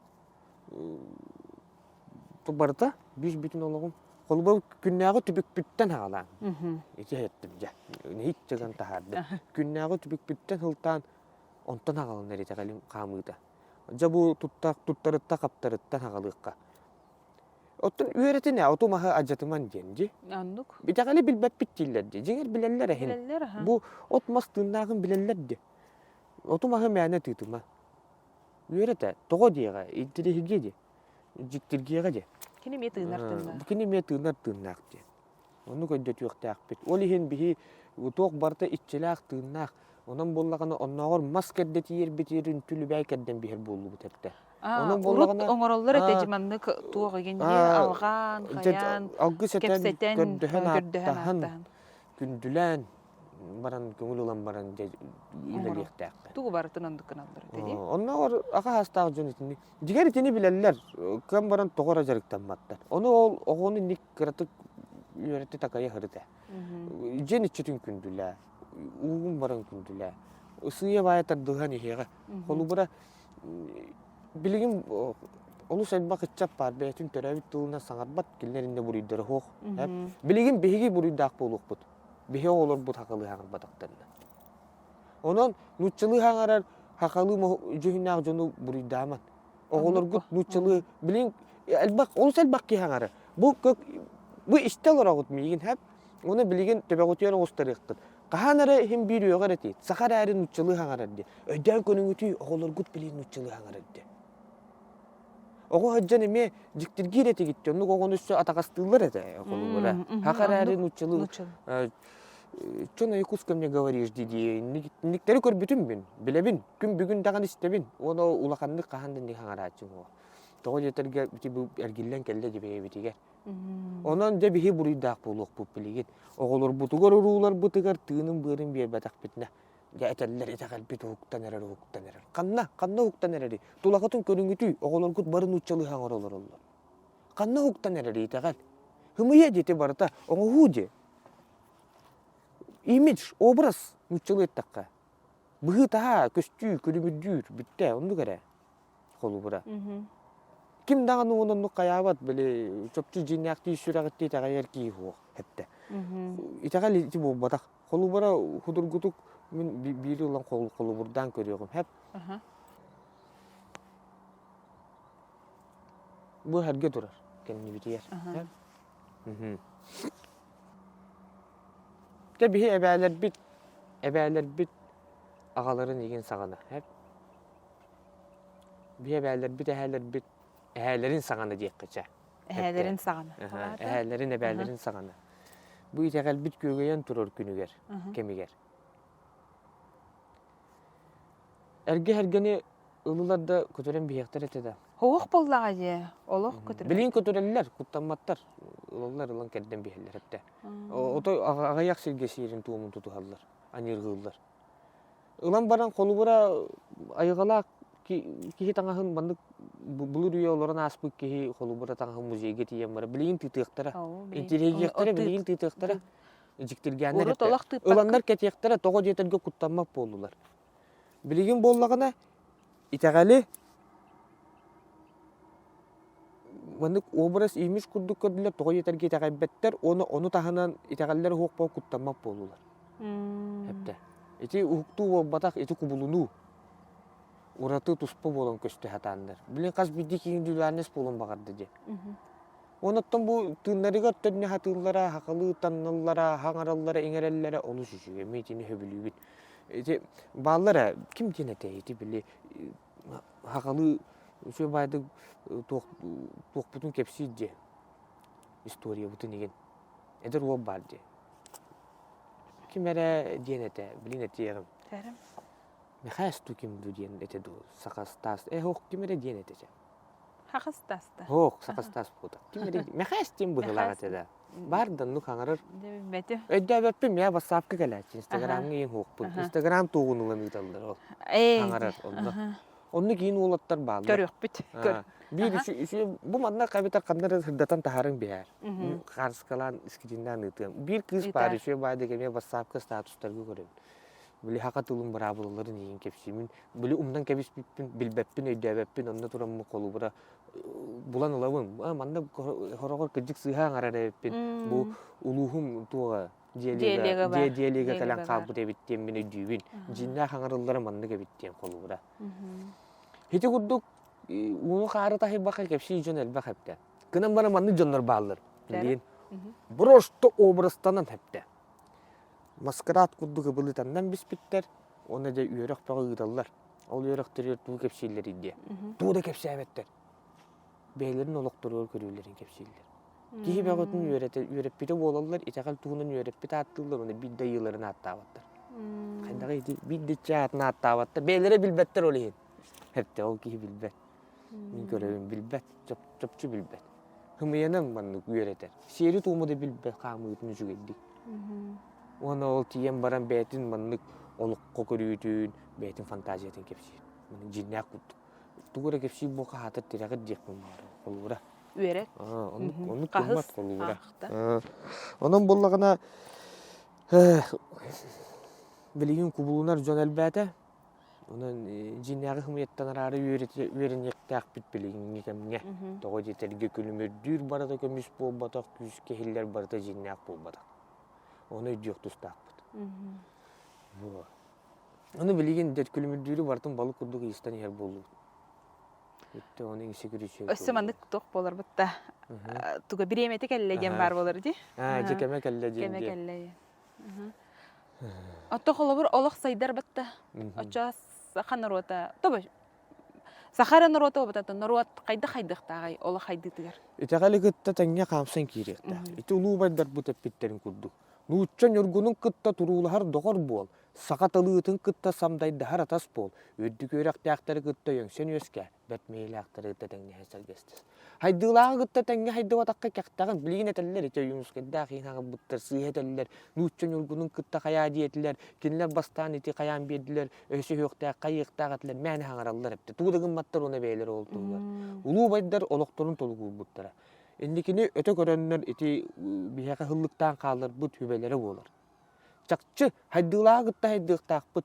Барыта бүүс-бүтүн олоҕум. Холобур, күннээҕи түбүкпүттэн аҕалаан. Ити эттим дьэ. Нэһииччэ гынан таһаардым. Күннээҕи түбүкпүттэн сылтаан онтон аҕаланар итэҕэлим хаамыыта. Дьэ бу тутта туттарытта хаптарыттан аҕалыахха. Оттон үөрэтин ээ, оту маһы алдьатыман диэн дии. Оннук. Итэҕэли билбэппит дииллэр дии. Дьиҥэр билэллэр эһин. Билэллэр аха. Бу от-мас тыыннааҕын билэллэр дии. Оту-маһы мээнэ тыытыма. Үөрэтэ, тоҕо диэҕэ, интириэһиргиэ дии, дьиктиргиэҕэ дии. Кини эмиэ тыынар тыыннаах. Кини эмиэ тыынар тыыннаах дии. Оннук өйдөтүөхтээхпит. Ол иһин биһи туох барыта иччилээх тыыннаах. Онон буоллаҕына оннооҕор мас кэрдэ тиийэрбитигэр үнтүлүбээй кэрдэн биһэр буоллубут эрдэ. Онон Урут буоллаҕына оҥороллор этэ дьи маннык туох игин дии алҕаан, хайаан, алгыс этэн, кэпсэтэн, көрдөһөн, көрдөһөн ааттаһан, ааттаһан. күндүлээн баран көҥүл ылан баран дьэ үлэлиэхтээххин. Тугу барытын оннук гыналлар этэ дии. Оннооҕор аҕа саастаах дьон итини дьиҥэр итини билэллэр, кыан баран тоҕо эрэ дьарыктамматтар. Ону ол оҕону инник кыратык үөрэти такайа сырыта. Дьиэн иччитин күндүлээ, уугун баран күндүлээ. Сыыйа-баайа тардыһан иһиэҕэ. Холобура, билигин олус элбэх ыччат баар бэйэтин төрөөбүт тылынан саҥарбат, кинилэр иннэ буруйдара суох. Билигин биһиги буруйдаах буолуохпут. Биһи оҕолорбут сахалыы саҥарбатахтарына. Онон нууччалыы саҥарар сахалыы дьүһүннээх дьону буруйдааман. Оҕолоргут нууччалыы билигин элбэх олус элбэх киһи саҥарар. Бу бу истэ олороҕут миигин хэп. Уну билигин төбөҕүтүгэр оҕустарыаххыт. Хаһан эрэ иһин биир үөҕэр этии. Саха эрээри нууччалыы саҥарар дии. Өйдөөн көрүҥүтүй, оҕолоргут билигин нууччалыы саҥарар дии. Оҕо сылдьан эмиэ дьиктиргиир этигит дии. Оннук оҕону өссө атаҕастыыллар этэ холобура. Саха эрээри нууччалыы Чё на якутском не говоришь дии Инниктэри көрбүтүм мин, билэбин, күн бүгүн даҕаны истэбин. Уонна улаханнык хаһан да инник хаҥарааччым уо. Тоҕо диэтэргэ ити бу эргиллэн кэллэ дии бэйэбитигэр. Онон дьэ биһи буруйдаах буолуохпут билигин. Оҕолорбутугар, урууларбытыгар тыынын-быарын биэрбэтэхпитинэ, дьэ этэллэр итэҕэлбит уһуктан эрэр, уһуктан эрэр. Ханна, ханна уһуктан эрэрий? Тулаҕытын көрүҥүтүй, оҕолоргут бары нууччалыы саҥара олороллор. Ханна уһуктан эрэрий итэҕэл? Ымыйа диэти барыта оҥоһуу дии. Имидж, образ нууччалыы эттэххэ. Быһыы-таһаа, көстүү, күлүмүрдүүр, бүттэ, оннук эрэ. Холобура. Ким даҕаны уон оннук хайаабат, били чопчу дьиҥнээхтии сүрэҕиттии итэҕэйэр киһи суох эттэ. Итэҕэл ити буолбатах. Холобура худургутук мин биири ылан холобурдаан көрүөҕүм. Хэп. Бу эргэ турар кэннибитигэр. Дьэ биһи эбээлэрбит, эбээлэрбит аҕаларын игин саҕана, хэп. Биһи эбээлэрбит, эһээлэрбит эһээлэрин саҕана диэххэ чэ. Эһээлэрин саҕана. Эһээлэрин, эбээлэрин саҕана. Бу итэҕэлбит күөгэйэн турар күнүгэр, кэмигэр. Эргэ эргэни ылылар да көтөрөн биһиэхтэр этэ да. Оһох буоллаҕа дии, олох көтөрөн. Билигин көтөрөллөр, куттамматтар. Ылаллар, ылан кэрдэн биһэллэр эптэ. Отой аҕыйах сиргэ сиэрин туомун тутуһаллар, аньыыргыыллар. Ылан баран холобура айылҕалаах киһи таҥаһын маннык былыр үйэ олорон ааспыт киһи холобура таҥаһын музейга тиийэн баран билигин тыытыахтара. Интириэһиргиэхтэрэ, билигин тыытыахтара. Дьиктиргээннэр Урут олох тыыппакка. Ыланнар кэтиэхтэрэ, тоҕо диэтэргэ куттаммат буоллулар. Билигин буоллаҕына итэҕэли маннык образ имидж курдук көрдүлэр, тоҕо диэтэргэ итэҕэйбэттэр уонна ону таһынан итэҕэллэр уһуохпа куттаммат буоллулар. Эптэ. Ити уһуктуу буолбатах, ити кубулунуу. Ураты туспа буолан көстө сатааннар. Билин хас биирдии киһи индивидуальность буолуон баҕарда дии. Онон бу тыыннарыгар төрүнэ сатыыллара, хахалыы танналлара, хаҥараллара, иҥэрэллэрэ олус үчүгэй. Мин итини сөбүлүүбүн. Ити бааллар ээ, ким диэн этэй ити били хахалыы үчүгэй баайдык туох туохпутун кэпсиир дии историябытын игин. Эдэр уол баар дии. Ким эрэ диэн этэ, билин этиэҕим. Михаил ким дуу диэн этэ дуу, Сахастаас, э ох ким эрэ диэн этэ чэ. Хахастаста. Ох, сахастаас буолта. Ким эрэ Михаил диэн быһыылаах этэ да. Бар да ну хаҥарар. Билбэтим. Өйдөөбөппүн, мия ватсапка кэлээччи, инстаграмҥа иин хуохпун. Инстаграм туоҕун ылан ыыталлар ол. Хаҥарар онно. Онно киин уолаттар бааллар. Көрүөхпүт. Көр. Биир бу манна эбэтэр ханна эрэ сырдатан таһаарыҥ биһээр. Хаарыскалаан, скриннаан ыытыам. Биир кыыс баар үчүгэй баайдык эмиэ ватсапка статустарга көрөбүн. Били хака тылын быраабылаларын иһин кэпсиимин. Били умнан кэбиспиппин, билбэппин, өйдөөбөппүн, онно тураммын холобура. булан ылабын. Манна хороҕор кырдьык сыыһа аҥарар эбиппин. Бу улууһум туоҕа диалега диалега кэлэн хаалбыт эбит диэн мин өйдүүбүн. Дьиҥнээх аҥарыллара маннык эбит диэн холобура. Ити курдук ууну хаары таһыйбакка кэпсии дьон элбэх эптэ. Гынан баран маннык дьоннор бааллар. Билигин просто образтанан эптэ. Маскарад курдук ыбылытаннан биспиттэр, уонна дьэ үөрэх бөҕө ыыталлар. Ол үөрэхтэригэр тугу кэпсииллэрий диэ. Тугу да кэпсээбэттэр. Бэйэлэрин олохторугар көрүүлэрин кэпсииллэр. Киһи бөҕөтүн үөрэтэ, үөрэппитэ буолаллар, итэҕэл туһунан үөрэппит ааттыыллар уонна биир да ыйыыларын ааттаабаттар. Хайдаҕый ити биир да иччи аатын ааттаабаттар. Бэйэлэрэ билбэттэр ол иһин. Эптэ ол киһи билбэт. Мин көрөбүн билбэт, чопчу билбэт. Ымыйанан маннык үөрэтэр. Сиэри-туому да билбэт хаамыытын үчүгэйдик. Уонна ол тиийэн баран бэйэтин маннык олоххо көрүүтүн, бэйэтин фантазиятын кэпсиир. Маны дьиҥнээх курдук. Тугу эрэ кэпсиир буолха аһаатар тирэҕир диэхпин баҕарабын. Холобура. Үөрэт. Оннук, оннук гыммат холобура. Онон буоллаҕына билигин кубулунар дьон элбээтэ. Онон дьиҥнээҕи хымыйаттан араары үөрэниэхтээхпит билиҥҥи кэмҥэ. Тоҕо диэтэргэ күлүмүрдүүр барыта көмүс буолбатах, күүскэ иһиллэр барыта дьиҥнээх буолбатах. Ону өйдүөх тустаахпыт. Ону билигин дьэ күлүмүрдүүрү барытын балык курдук ыйыстан иһэр буоллубут. Өттө ону иҥсэ күрүчүө Өссө маннык туох буоларбыт да туга бириэмэтэ кэллэ диэн баар буолар дии. Аа, дьэ кэмэ кэллэ диэн Кэмэ кэллэ диэн. Отто холобур олох сайдар батта. Оччо саха норуота, тобо саха эрэ норуота буолбатах, норуот хайдах хайдыахтааҕай олох хайдыытыгар? Итэҕэли кытта тэҥҥэ хаамсан киириэхтээх. Ити улуу убайдарбыт эппиттэрин курдук. Нуучча ньургунун кытта туруулаһар доҕор буол, саха талыытын кытта самдайдаһар атас буол, үрдүк үөрэхтээхтэри кытта өҥсөн үөскээ, бэрт мэйилээхтэри кытта тэҥнэһэ сэргэстэс. Хайдыылааҕы кытта тэҥҥэ хайдыбатахха кэхтэҕин, билигин этэллэр ити Ойуунускайдаах иһин аҕалбыттар, сыыһа этэллэр, нуучча ньургунун кытта хайаа диэтилэр, кинилэр бастаан ити хайаан биэрдилэр, өсөһүөхтээх, хайыахтаах этилэр, мээнэ хаҥараллар эбит. Тугу да гымматтар уонна бэйэлэрэ ол туһугар. Улуу убайдар олохторун толугурбуттара. Инникини өтө көрөннөр ити биһиэхэ һыллыктаан хаалларбыт сүбэлэрэ буолар. Чахчы, хайдыылааҕы кытта хайдыахтаахпыт.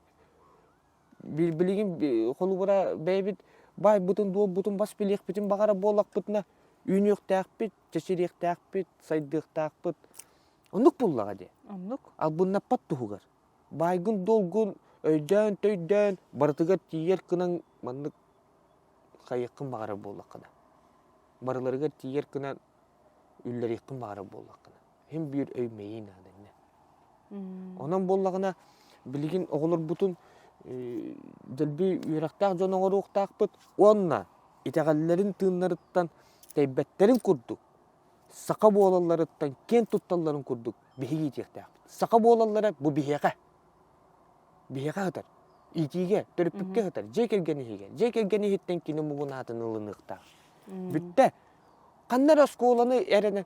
Билигин холобура бэйэбит баайбытын-дуолбутун бас билиэхпитин баҕара буоллахпытына үүнүөхтээхпит, чэчириэхтээхпит, сайдыахтаахпыт. Оннук буоллаҕа дии. Оннук. Албыннаппат туһугар. Баайгын-дуолгун өйдөөн-төйдөөн барытыгар тиийэр гынан маннык хайыаххын баҕарар буоллаххына. Барыларыгар тиийэр гынан үллэриэххин баҕарар буоллаххына. Син биир өй-мэйии наада иннэ. Онон буоллаҕына, билигин оҕолорбутун дэлби үөрэхтээх дьон оҥоруохтаахпыт уонна итэҕэллэрин тыыннарыттан тэйбэттэрин курдук, саха буолалларыттан киэн тутталларын курдук биһиги иитиэхтээхпит. Саха буолаллара бу биһиэхэ. Биһиэхэ сытар. Иитиигэ, төрөппүккэ сытар, дьиэ кэргэн иһигэр. Дьиэ кэргэн иһиттэн кини омугун аатын ылыныахтаах. Бүттэ. Ханна эрэ оскуоланы эрэнэ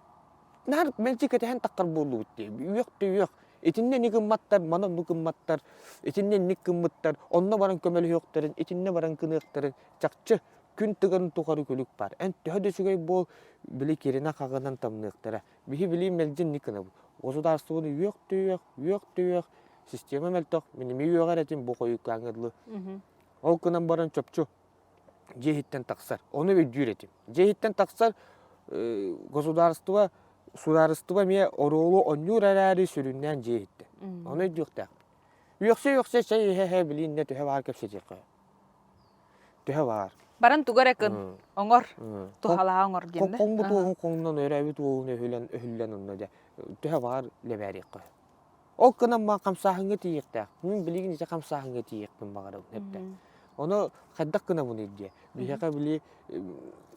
наар мэлдьи кэтэһэн таххар буоллубут дии. Үөх да үөх. Итиннэ ини гымматтар, маны оннук гымматтар, итиннэ инник гыммыттар, онно баран көмөлөһүөхтэрин, итиннэ баран гыныахтарын чахчы күн тыгарын тухары күлүк баар. Эн төһө да үчүгэй буол, били киринэ хаҕынан тамныахтара. Биһи били мэлдьи инник гынабыт. Государствоны үөх да үөх, үөх да үөх, система мөлтөх, мин эмиэ үөҕэр этим бу хойуккааҥҥа дылы. Ол гынан баран чопчу дьиэ иһиттэн тахсар. Ону өйдүүр этим. Дьиэ иһиттэн тахсар государство, судаарыстыба эмиэ оруолу оонньуур эрээри сүрүннээн дьиэ иһиттэн. Ону өйдүөхтээхпит. Үөхсэ-үөхсэ чэй иһэ-иһэ билииннэ төһө баар кэпсэтиэххэ. Төһө баар. Баран тугу эрэ кын, оҥор, туһалаах оҥор диэн да. Хоҥмут уоһун хоҥнон, өрөөбүт уоһун өһүлэн, өһүллэн онно дьэ төһө баар лэбээриэххэ. Ол гынан маа хамсааһыҥҥа тиийиэхтээх. Мин билигин ити хамсааһыҥҥа тиийиэхпин баҕарабын эптэ. Ону хайдах гынабыный диэ. Биһиэхэ били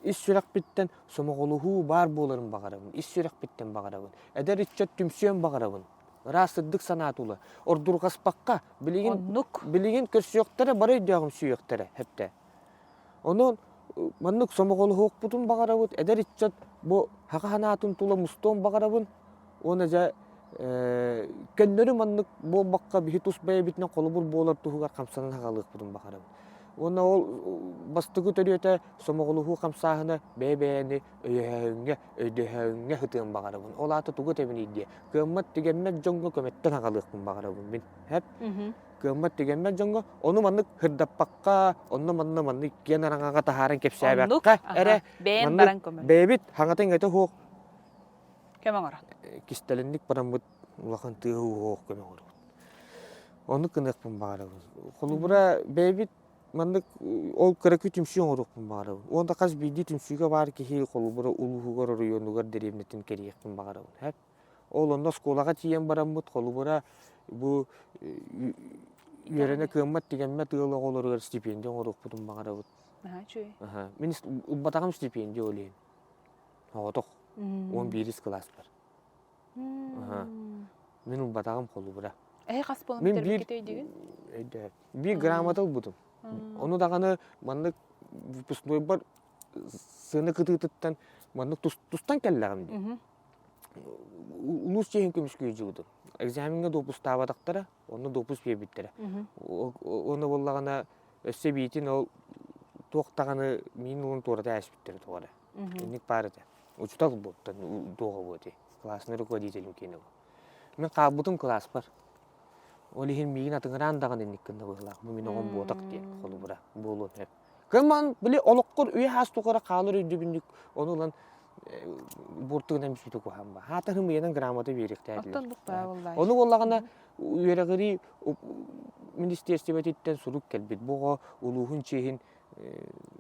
ис сүрэхпиттэн сомоҕолоһуу баар буоларын баҕарабын. Ис сүрэхпиттэн баҕарабын. Эдэр ыччат түмсүөн баҕарабын. Ыраас сырдык санаа тула. Ордурҕаспакка билигин Оннук. билигин көрсүөхтэрэ бары өйдөөҕүм сүүйүөхтэрэ эптэ. Онон маннык сомоҕолоһуохпутун баҕарабыт, эдэр ыччат бу саха санаатын тула мустуон баҕарабын уонна дьэ көннөрү маннык буолбакка биһи тус бэйэбитинэн холобур буолар туһугар хамсанан аҕалыахпытын баҕарабын. Уонна ол бастакы төрүөтэ сомоҕолоһуу хамсааһына бэйэ-бэйэни өйөһөөһүҥҥэ, өйдөһөөһүҥҥэ сытыан баҕарабын. Ол аата тугу этэбиний диэ, кыаммат-түгэммэт дьоҥҥо көмөттөн аҕалыахпын баҕарабын мин. Һэп? Кыаммат-түгэммэт дьоҥҥо ону маннык сырдаппакка, онно-манна маннык киэн араҥаҕа таһааран кэпсээбэккэ эрэ бэйэн маннык баран көмө. бэйэбит хаҥата-иҥэтэ суох Көмө оҥорон. кистэлэнник бараммыт улахан тыаһы-ууһу көмө оҥоробут. Оннук гыныахпын баҕарабын. Холобура, бэйэбит маннык ол кыракый түмсүү оҥоруохпун баҕарабын. Уонна хас биирдии түмсүүгэ баар киһи холобура улууһугар, оройуонугар, дэриэбинэтин кэрийиэхпин баҕарабын. Һэп. Ол онно оскуолаҕа тиийэн бараммыт, холобура, бу үөрэнэ кыаммат-тигэммэт ыал оҕолоругар стипендия оҥоруохпутун баҕарабыт. Наһаа үчүгэй. Аха. Мин ылбатаҕым стипендия ол иһин. Оҕотох. 11 кылааспар. Аха. Мин ылбатаҕым холобура. Эһи хас буолан Мин биир бүтэрбиккит өйдүүгүн? өйдөһөр. Биир грамота ылбытым. Ону даҕаны маннык выпускнойбар сыана кытыытыттан маннык тустан кэллэҕим дии. Улуус чиэһин көмүскүү дьыбытым. Экзамеҥҥа допустаабатахтара, онно допуск биэрбиттэрэ. Уонна буоллаҕына өссө биитин ол туох даҕаны миин уон туората ээспиттэрэ тоҕо эрэ. Инник баар этэ. Учуутал буоттан туоҕа буоти. Классный руководитель киэнэ Мин хаалбытым кылааспар. Ол иһин миигин атыҥыраан даҕаны инник гынна быһыылаах. Бу мин оҕом буотах диэн холобура буолуон сөп. Кыман били олоххор үйэ хаас тухары хаалар өйдөбүнньүк ону ылан буортугунан бүспүтэ куһаан ба. Хаата хымыйанан грамота биэриэхтээтилэр. Ону буоллаҕына үөрэҕирии министиэристибэтиттэн сурук кэлбит. Бу оҕо улууһун чиэһин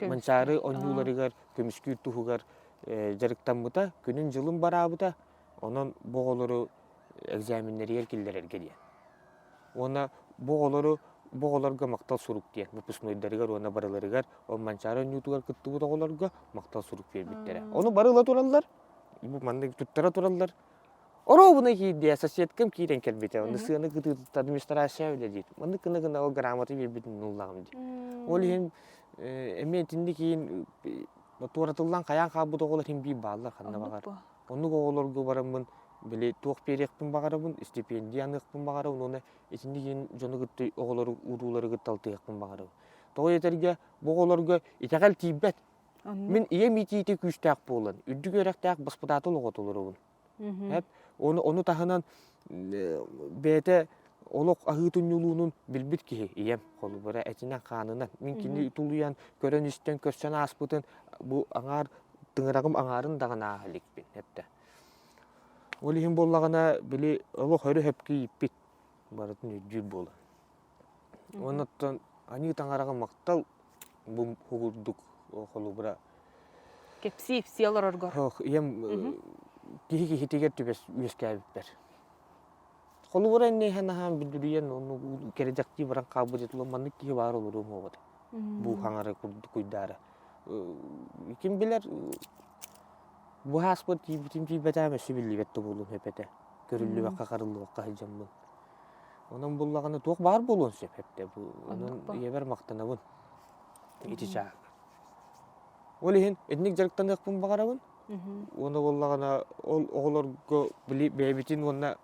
Манчаары оонньууларыгар көмүскүүр туһугар дьарыктаммыта, күнүн-дьылын бараабыта. Онон бу оҕолору экзаменнэригэр киллэрэргэ диэн. Уонна бу оҕолору бу оҕолорго махтал сурук диэн выпускнойдарыгар уонна барыларыгар ол Манчаары оонньуутугар кыттыбыт оҕолорго махтал сурук биэрбиттэрэ. Ону бары ыла тураллар, бу маннык туттара тураллар. Оруобуна киирдэ, соседкам киирэн кэлбитэ, онно сыана кытыытыттан администрация үлэлиир. Маннык гына-гына ол грамота биэрбитин ыллаҕым дии. Ол иһин эмиэ итинник иһин туоратыллан хайаан хаалбыт оҕолор иһин биир бааллар ханна баҕар. Оннук оҕолорго бараммын били туох биэриэхпин баҕарабын, стипендия аныахпын баҕарабын уонна итинник иһин дьону кытта оҕолору уруулары кытта алтыһыахпын баҕарабын. Тоҕо диэтэргэ бу оҕолорго итэҕэл тиийбэт. Мин ийэм иитиитэ күүстээх буолан, үрдүк үөрэхтээх баспытаатыл оҕото олоробун. Эп, ону, ону таһынан бэйэтэ олох аһыы тунньулуунун билбит киһи ийэм холобура этинэн-хаанынан мин кини тулуйан көрөн-истэн көрсөн ааспытын бу аҥаар тыҥыраҕым аҥаарын даҕаны ааһа иликпин эптэ. Ол иһин буоллаҕына били олох өрө сөпкө ииппит барытын өйдүүр буолан. Уонна оттон аньыы таҥараҕа махтал бу курдук холобура Кэпсии ипсии олороргор. Ох, ийэм киһи киһитигэр түбэс үөскээбиппэр. Холобура инниһэн аһаан бүдүрүйэн ону кэрэдэхтии баран хаалбыт этилэр маннык киһи баар олоруом уоҕа бу хаҥара курдук куйдаара. Ким билэр бу ааспыт тиийбитим тиийбэтээм өссө биллибэт да буолуом эпэтэ. Көрүллүбэккэ харыллыбакка сылдьаммын. Онон буллаҕына туох баар буолуон сөп эптэ. Онон ийэбэр махтанабын. Ити чааһыгар. Ол иһин итинник дьарыктаныахпын баҕарабын. Уонна буоллаҕына ол оҕолорго били бэйэбитин уонна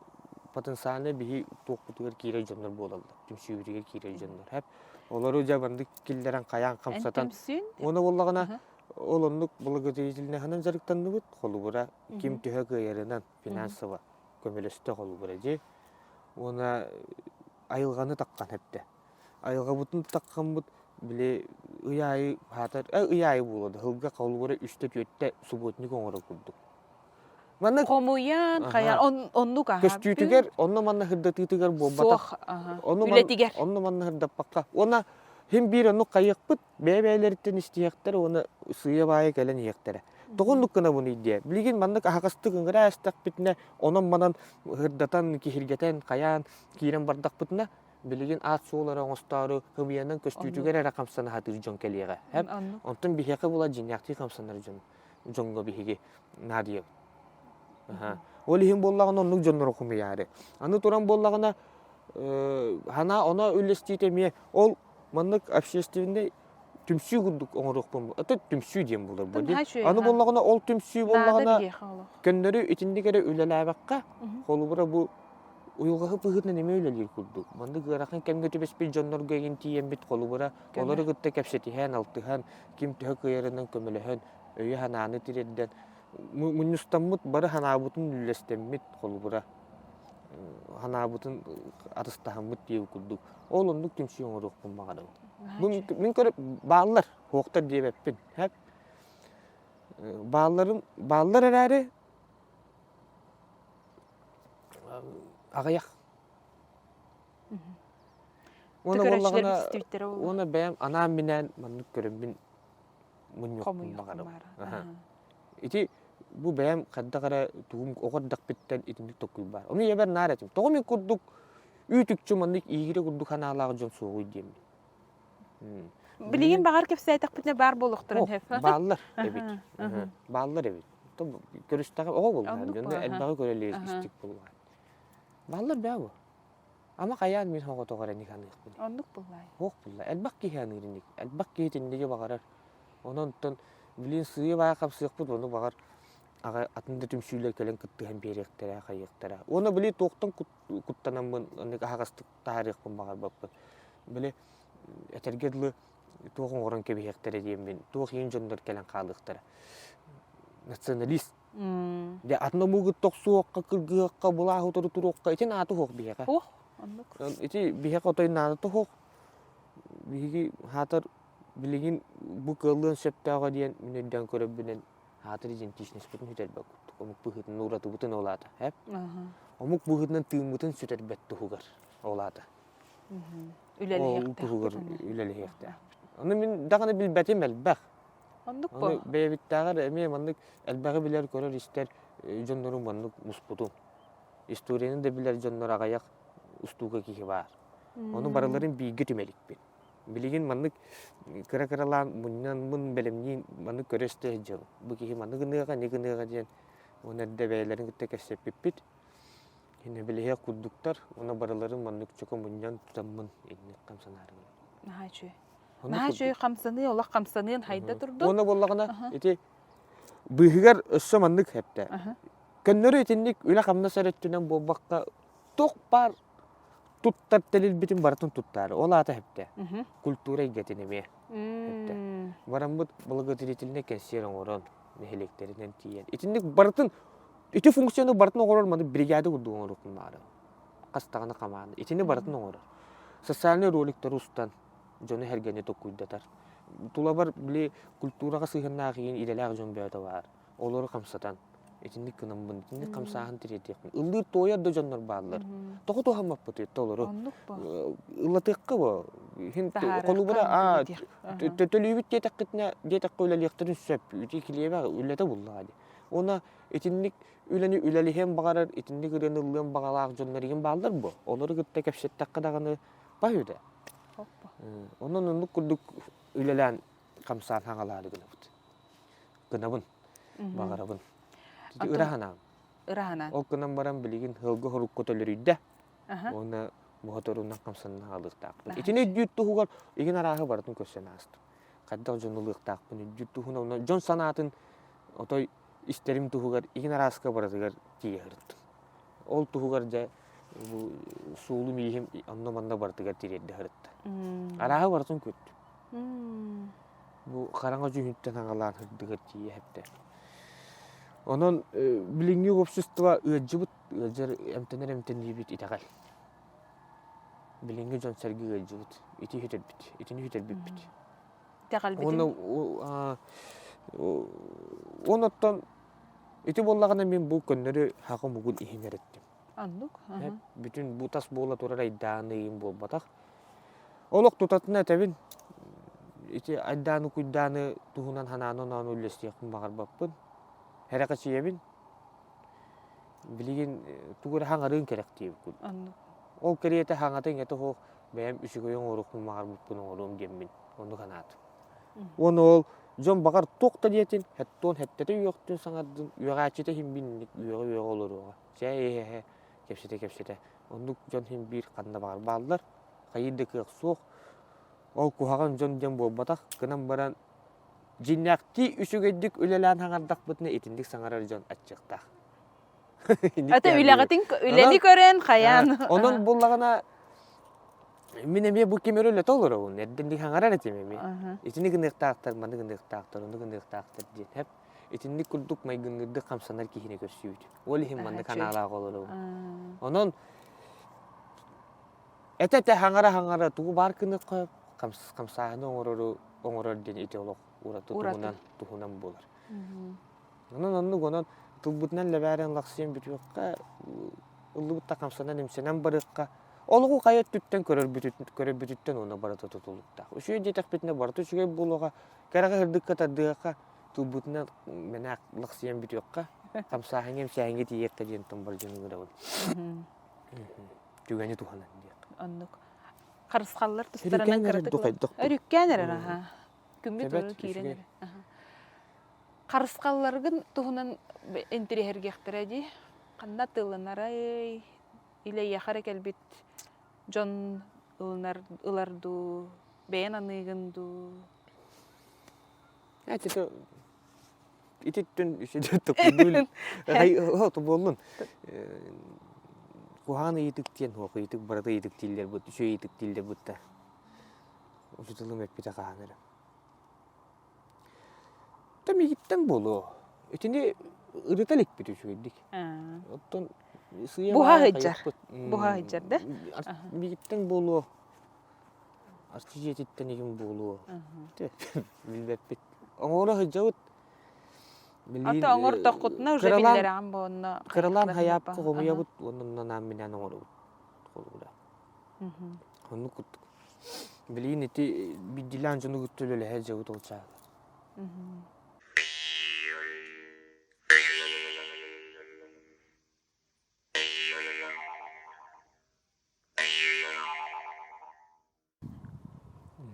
потенциальнай биһи туохпутугар киирэр дьоннор буолаллар. Түмсүүбүтүгэр киирэр дьоннор. Хэп. Олору дьэ маннык киллэрэн хайаан хамсатан. Уонна буоллаҕына ол оннук благотворительноһынан дьарыктанныбыт. Холобура ким төһө кыайарынан финансово көмөлөстө холобура дии. Уонна айылҕаны таххан эптэ. Айылҕабытын таххаммыт били ый аайы аатар ый аайы буолуо да сылга холобура үстэ-түөртэ субботник оҥорор курдук. Манна Хомуйан, хайаан, он, оннук аһа. Көстүүтүгэр онно-манна сырдатыытыгар буолбатах. Суох, аха. Ону Үлэтигэр. Онно-манна сырдаппакка. Уонна син биир оннук хайыахпыт, бэйэ-бэйэлэриттэн истиһиэхтэрэ уонна сыыйа-баайа кэлэн иһиэхтэрэ. Тоҕо оннук гынабыный диэ. Билигин маннык аһаҕастык ыҥыра эстэхпитинэ, онон-манан сырдатан, киһиргэтэн, хайаан киирэн бардахпытына, билигин аат-суол эрэ оҥостоору хымыйанан көстүүтүгэр эрэ хамсана сатыыр дьон кэлиэҕэ. Онтон биһиэхэ була дьиҥнээхтии хамсанар дьон дьоҥҥо биһиги наадыйабыт. Ол иһин буоллаҕына оннук дьоннору хомуйаары. Аны туран буоллаҕына хана оно үллэстиитэ эмиэ ол маннык общественнай түмсүү курдук оҥоруохпун это түмсүү диэн буолар бу аны буоллаҕына ол түмсүү буоллаҕына көннөрү итинник эрэ үлэлээбэххэ холобура бу уйулҕаһы быһыытынан эмиэ үлэлиир курдук маннык ыарахан кэмҥэ түбэспит дьоннорго игин тиийэммит холобура олору кытта кэпсэтиһэн алтыһан ким төһө кыайарынан көмөлөһөн өйү-санааны тириэрдэн мунньустаммыт бары санаабытын үллэстэммит холобура. Ханаабытын атыстаһаммыт диэбит курдук. Ол оннук түмсүү оҥоруохпун баҕарабын. Мин көрө бааллар, суохтар диэбэппин. Баалларым бааллар эрээри аҕыйах. Уонна буоллаҕына уонна бэйэм анаан-минээн маннык көрөммүн мунньуохпун баҕарабын. Ити бу бэйэм хайдах эрэ тугум оҕо эрдэхпиттэн итинник толкуй баар. Ону ийэбэр наар этим. Тоҕо мин курдук үүт-үкчү маннык иигирэ курдук санаалаах дьон суоҕуй диэммин. Билигин баҕар кэпсээтэхпитинэ баар буолуохтарын сөп. Бааллар эбит. Бааллар эбит. Көрүстэҕим оҕо буоллаҕым. Дьонно элбэҕи көрө истик буоллаҕа. Бааллар бээ бу. Ама хайаан мин оҕотоҕор эрэ аныахпын. Оннук буоллаай. Суох буолла. Элбэх киһи аныыр инник. Элбэх киһи итинниги баҕарар. Онон оттон билин сыыйа-баайа хапсыахпыт ону баҕар аҕа атын да түмсүүлэр кэлэн кыттыһан биэриэхтэрэ, хайыахтара. Уонна били туохтан куттанаммын оннук аһаҕастык таһаарыахпын баҕарбаппын. Били этэргэ дылы туох оҥорон кэбиһиэхтэрэ диэммин, туох иин дьоннор кэлэн хаалыахтара. Националист Дьэ атын омугу тохсуохха, кыргыһыахха, былааһы утары туруохха итин ааты суох биһиэхэ. Суох, оннук. Ити биһиэхэ отой наадата суох. Биһиги хаатар билигин бу кыаллыан сөптөөҕө диэн мин өйдөөн көрөрбүнэн хаатар идентичностьпытын сүтэрбэт курдук. Омук быһыытынан уратыбытын ол аата. Эп? Омук быһыытынан тыыммытын сүтэрбэт туһугар ол аата. Үлэлэһиэхтээхпит. Ол туһугар үлэлэһиэхтээхпит. Ону мин даҕаны билбэтим элбэх. Оннук Ону бэйэбиттээҕэр эмиэ маннык элбэҕи билэр, көрөр-истэр дьоннору маннык муспутум. Историяны да билэр дьоннор аҕыйах устуука киһи баар. Ону барыларын бииргэ түмэликпин. Билигин маннык кыра-кыралаан мунньаммын бэлэмниин маннык көрө-истэ сылдьабын. Бу киһи маннык гыныаҕа, ини гыныаҕа диэн уонна эрдэ бэйэлэрин кытта кэпсэппиппит. Иннэ билиһиэх курдуктар, уонна барыларын маннык чөкө мунньан тутаммын инник хамсанаарыбын. Наһаа үчүгэй. Наһаа үчүгэй хамсаныы, олох хамсаныын хайда турдун. Уонна буоллаҕына ити быыһыгар өссө маннык эптэ. Көннөрү итинник үлэ-хамнас эрэ өттүнэн буолбакка, туох баар туттар тэрилбитин барытын туттаары. Ол аата эптэ. Культура эйгэтин эмиэ эптэ. Бараммыт благотворительный кэнсиэр оҥорон, нэһилиэктэринэн тиийэн. Итинник барытын, ити функцияны барытын оҥорор маны бригада курдук оҥоруохпун баҕарабын. Хас даҕаны хамаанда. Итини барытын оҥорор. Социальный роликтары устан, дьону-сэргэни толкуйдатар. Тулабар били культураҕа сыһыаннаах иин идэлээх дьон бөҕөтө баар. Олору хамсатан, итинник гынаммын, итинник хамсааһын тириэрдиэхпин. Ыллыыр туойар да дьоннор бааллар. Тоҕо туһаммаппытый толору? Ыллатыахха бо. Иһин холубура аа төлүүбүт диэтэххитинэ диэтэххэ үлэлиэхтэрин сөп. Ити килиэбэ үлэтэ буллаҕа дии. Уонна итинник үлэни үлэлиһиэн баҕарар, итинник ырыаны ыллыан баҕалаах дьоннор игин бааллар бу. Олору кытта кэпсэттэххэ даҕаны баһыыда. Онон оннук курдук үлэлээн хамсаан хаҥалаары гынабыт. Гынабын, баҕарабын. Ыра санаам. Ыра санаан. Ол гынан баран билигин ыалга хорукка төлөрүйдэ. Уонна моторунан хамсанан хаалыахтаахпын. Итини өйдүүр туһугар игин арааһы барытын көрсөн аастым. Хайдах дьону ылыахтаахпын өйдүүр туһунан онон дьон санаатын отой истэрим туһугар игин арааска барытыгар тиийэ сырыттым. Ол туһугар дьэ бу суолум-ииһим онно-манна барытыгар тириэрдэ сырытта. Арааһы барытын көрдүм. Бу хараҥа дьүһүнтэн аҕалаан сырдыгар тиийэ эптэ. Онон билиҥҥи общество ыалдьыбыт, ыалдьар эмтэнэр эмтэниибит итэҕэл. Билиҥҥи дьон-сэргэ ыалдьыбыт, ити сүтэрбит, итини сүтэрбиппит. Итэҕэлбитин Уонна оттон Ити буоллаҕына мин бу көннөрү хаҕым угун иһин эрэттим. Оннук. Бүтүн бу тас буола турар айдааны буолбатах. Олох тутатына этэбин. Ити айдааны-куйдааны туһунан ханааны-оноonu үллэстиэхпин баҕарбаппын. Эрэхэчийэбин. Билигин тугу эрэ хаҥарыын кэрэхтиэбит курдук. Оннук. Ол кэриэтэ хаҥата иҥэтэ суох бэйэм үчүгэй оҥоруохпун баҕарбыппын оҥоруом диэммин оннук санаатым. Уонна ол дьон баҕар туох да диэтин, хэттуон хэттэтэ үөхтүн саҥардын, үөҕээччитэ иһин биир үөҕэ-үөҕэ олоруоҕа. Чээ иһэ-иһэ, кэпсэтэ-кэпсэтэ. Оннук дьон иһин биир ханна баҕар бааллар. Хайыыр да кыах суох. Ол куһаҕан дьон диэн буолбатах. Гынан баран дьиҥнээхтии үчүгэйдик үлэлээн саҥардахпытына итинник саҥарар дьон аччыктаах. Ата үлэҕитин үлэни көрөн хайаан. Онон буллаҕына Мин эмиэ бу ким өрө үлэтэ олоробун, эрдэнник хаҥарар этим эмиэ. Итини гыныахтаахтар, маны гыныахтаахтар, ону гыныахтаахтар диэн. Хэп. итинник курдук майгынныырдык хамсанар киһини көрсүбүтүм. Ол иһин маннык санаалаах олоробун. Онон этэ-этэ хаҥара-хаҥара тугу баар гыныахха хамсааһыны оҥорору оҥорор диэн ити олох ураты туһунан туһунан буолар. Онон оннук онон тылбытынан лэбээрэн лахсыйан бүтүөххэ, ыллыбыт да хамсанан имсэнэн барыахха, олоҕу хайа өттүттэн көрөрбүтүттэн уонна барыта тутулуктаах. Үчүгэй диэтэхпитинэ барыта үчүгэй буолуоҕа, кэрэҕэ сырдыкка тардыахха, тылбытынан мэнээк лахсыйан бүтүөххэ, хамсааһыҥҥа имсээһиҥҥэ тиийиэххэ диэн тон бар дьону ыҥырабын. Түгэни туһанан диэх. Оннук. Харысхаллар тустарынан кыратык Өрүккээн эрэр аха. Күммүт уру киирэн эрэр. Харысхалларгын туһунан интириэһиргиэхтэрэ дии. Ханна тылланарай, или эйиэхэ эрэ кэлбит дьон ылынар ылар дуу, бэйэн аныыгын дуу? Ити ититтэн үсүдэ буоллун. Куһаҕан ыйытык диэн суох ыйытык барыта ыйытык дииллэр бут, үчүгэй ыйытык дииллэр бутта. Учуталым эппитэ хаһан эрэ. Та миигиттэн буолуо. Итини ырыта иликпит үчүгэйдик. Оттон сыыйа Буһа сылдьар. Буһа сылдьар да? Миигиттэн буолуо. Арчы дьиэтиттэн игин буолуо. Билбэппит. Оҥоро сылдьабыт. Ата оҥортоххутуна уже биллэрэҕин буонна. Кыралаан хайаапка хомуйабыт уонна наам минээн оҥоробут. Холобура. Оннук курдук. Билигин ити биирдиилээн дьону кытта үлэлэһэ дьабыт ол чааһыгар.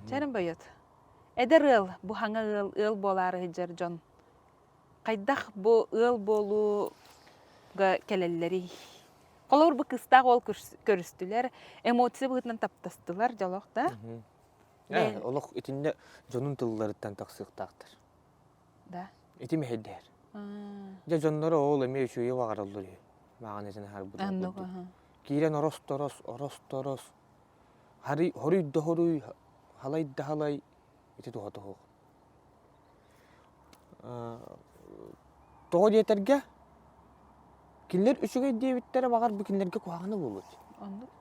Чэрин Бойот, эдэр ыал, бу хаҥа ыал, ыал буолаары сылдьар дьон хайдах бу ыал буолууга кэлэллэрий? Холобур, бу кыыстаах уол көрүстүлэр, эмоция быһыытынан таптастылар дьолох да? Олох итиннэ дьонун тылларыттан тахсыахтаахтар. Да. Ити мэһэйдэһэр. Дьэ дьонноро ол эмиэ үчүгэйи баҕараллар үһү. Мааҕын этин аһарбыт курдук. Киирэн орос-торос, орос-торос, хоруй да хоруй, халай да халай, ити туһата суох. Тоҕо диэтэргэ, кинилэр үчүгэй диэбиттэрэ баҕар бу кинилэргэ куһаҕана буолуо.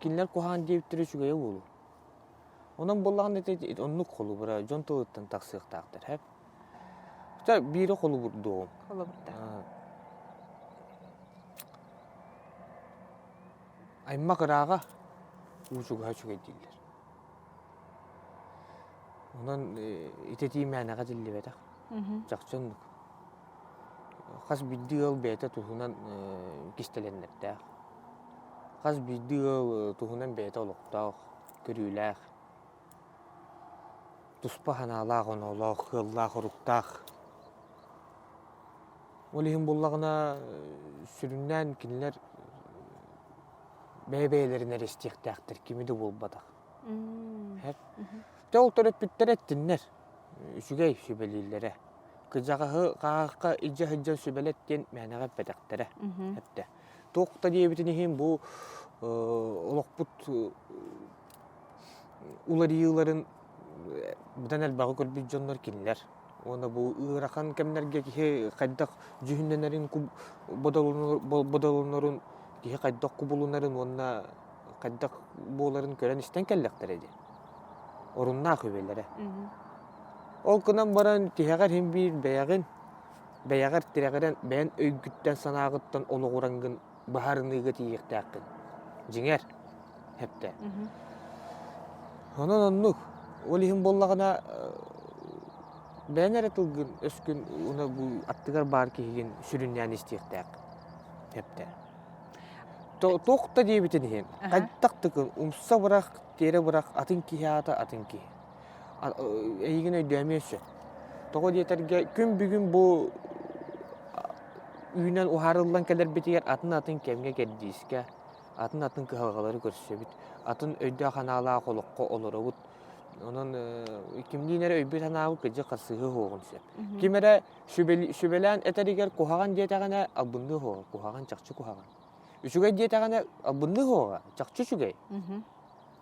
Кинилэр куһаҕан диэбиттэрэ үчүгэйэ буолуо. Онон буоллаҕына ити оннук холобура дьон тылыттан тахсыахтаахтар һэп. Чэ биири холобурдуоҕум. Холобурда. Аймах ырааҕа уу чугаһа үчүгэй дииллэр. Онон ититии мээнэҕэ этиллибэтэх. Чахчы оннук. Хас биирдии ыал бэйэтэ туһунан кистэлэннэрдээх. Хас биирдии ыал туһунан бэйэтэ олохтоох, көрүүлээх, туспа санаалаах-оноолоох, ыаллаах-оруктаах. Ол иһин буоллаҕына, сүрүннээн кинилэр бэйэ-бэйэлэрин эрэ истиэхтээхтэр, кими да буолбатах. Дьэ ол төрөппүттэр эттиннэр, үчүгэй сүбэлииллэрэ. Кыдьаҕаһы хааһахха илдьэ сылдьан сүбэлэт диэн мээнэҕэ эппэтэхтэрэ эптэ. Туох да диэбитин иһин бу олохпут уларыйыыларын быдан элбэҕи көрбүт дьоннор кинилэр. Уонна бу ыарахан кэмнэргэ киһи хайдах дьүһүннэнэрин бодолунарын, киһи хайдах кубулунарын уонна хайдах буоларын көрөн-истэн кэллэхтэрэ дии. Оруннаах үбэлэрэ. Ол гынан баран тиһэҕэр иһин биир бэйэҕин, бэйэҕэр тирэҕирэн бэйэн өйгүттэн-санааҕыттан олоҕураҥҥын быһаарыныыга тиийиэхтээххин. Дьиҥэр, эптэ. Онон оннук. Ол иһин буоллаҕына бэйэн эрэ тылгын, өскүн уна бу аттыгар баар киһигин сүрүннээн истиэхтээх. Эптэ. Туох да диэбитин иһин, хайдах да умса бырах, тиэрэ бырах, атын киһи аата атын киһи. Эйигин өйдөөмүөн сөп. Тоҕо диэтэргэ, күн бүгүн бу үүнэн уһаарыллан кэлэрбитигэр атын-атын кэмҥэ кэрдиискэ, атын-атын кыһалҕалары көрсөбүт, атын өйдөөх-санаалаах олоххо олоробут. Онон кимниин эрэ өйбүт-санаабыт кырдьык харсыһыы суоҕун сөп. Ким эрэ сүбэлээн этэригэр куһаҕан диэтэҕинэ албынныа суоҕа, куһаҕан чахчы куһаҕан. Үчүгэй диэтэҕинэ албынныа суоҕа, чахчы үчүгэй.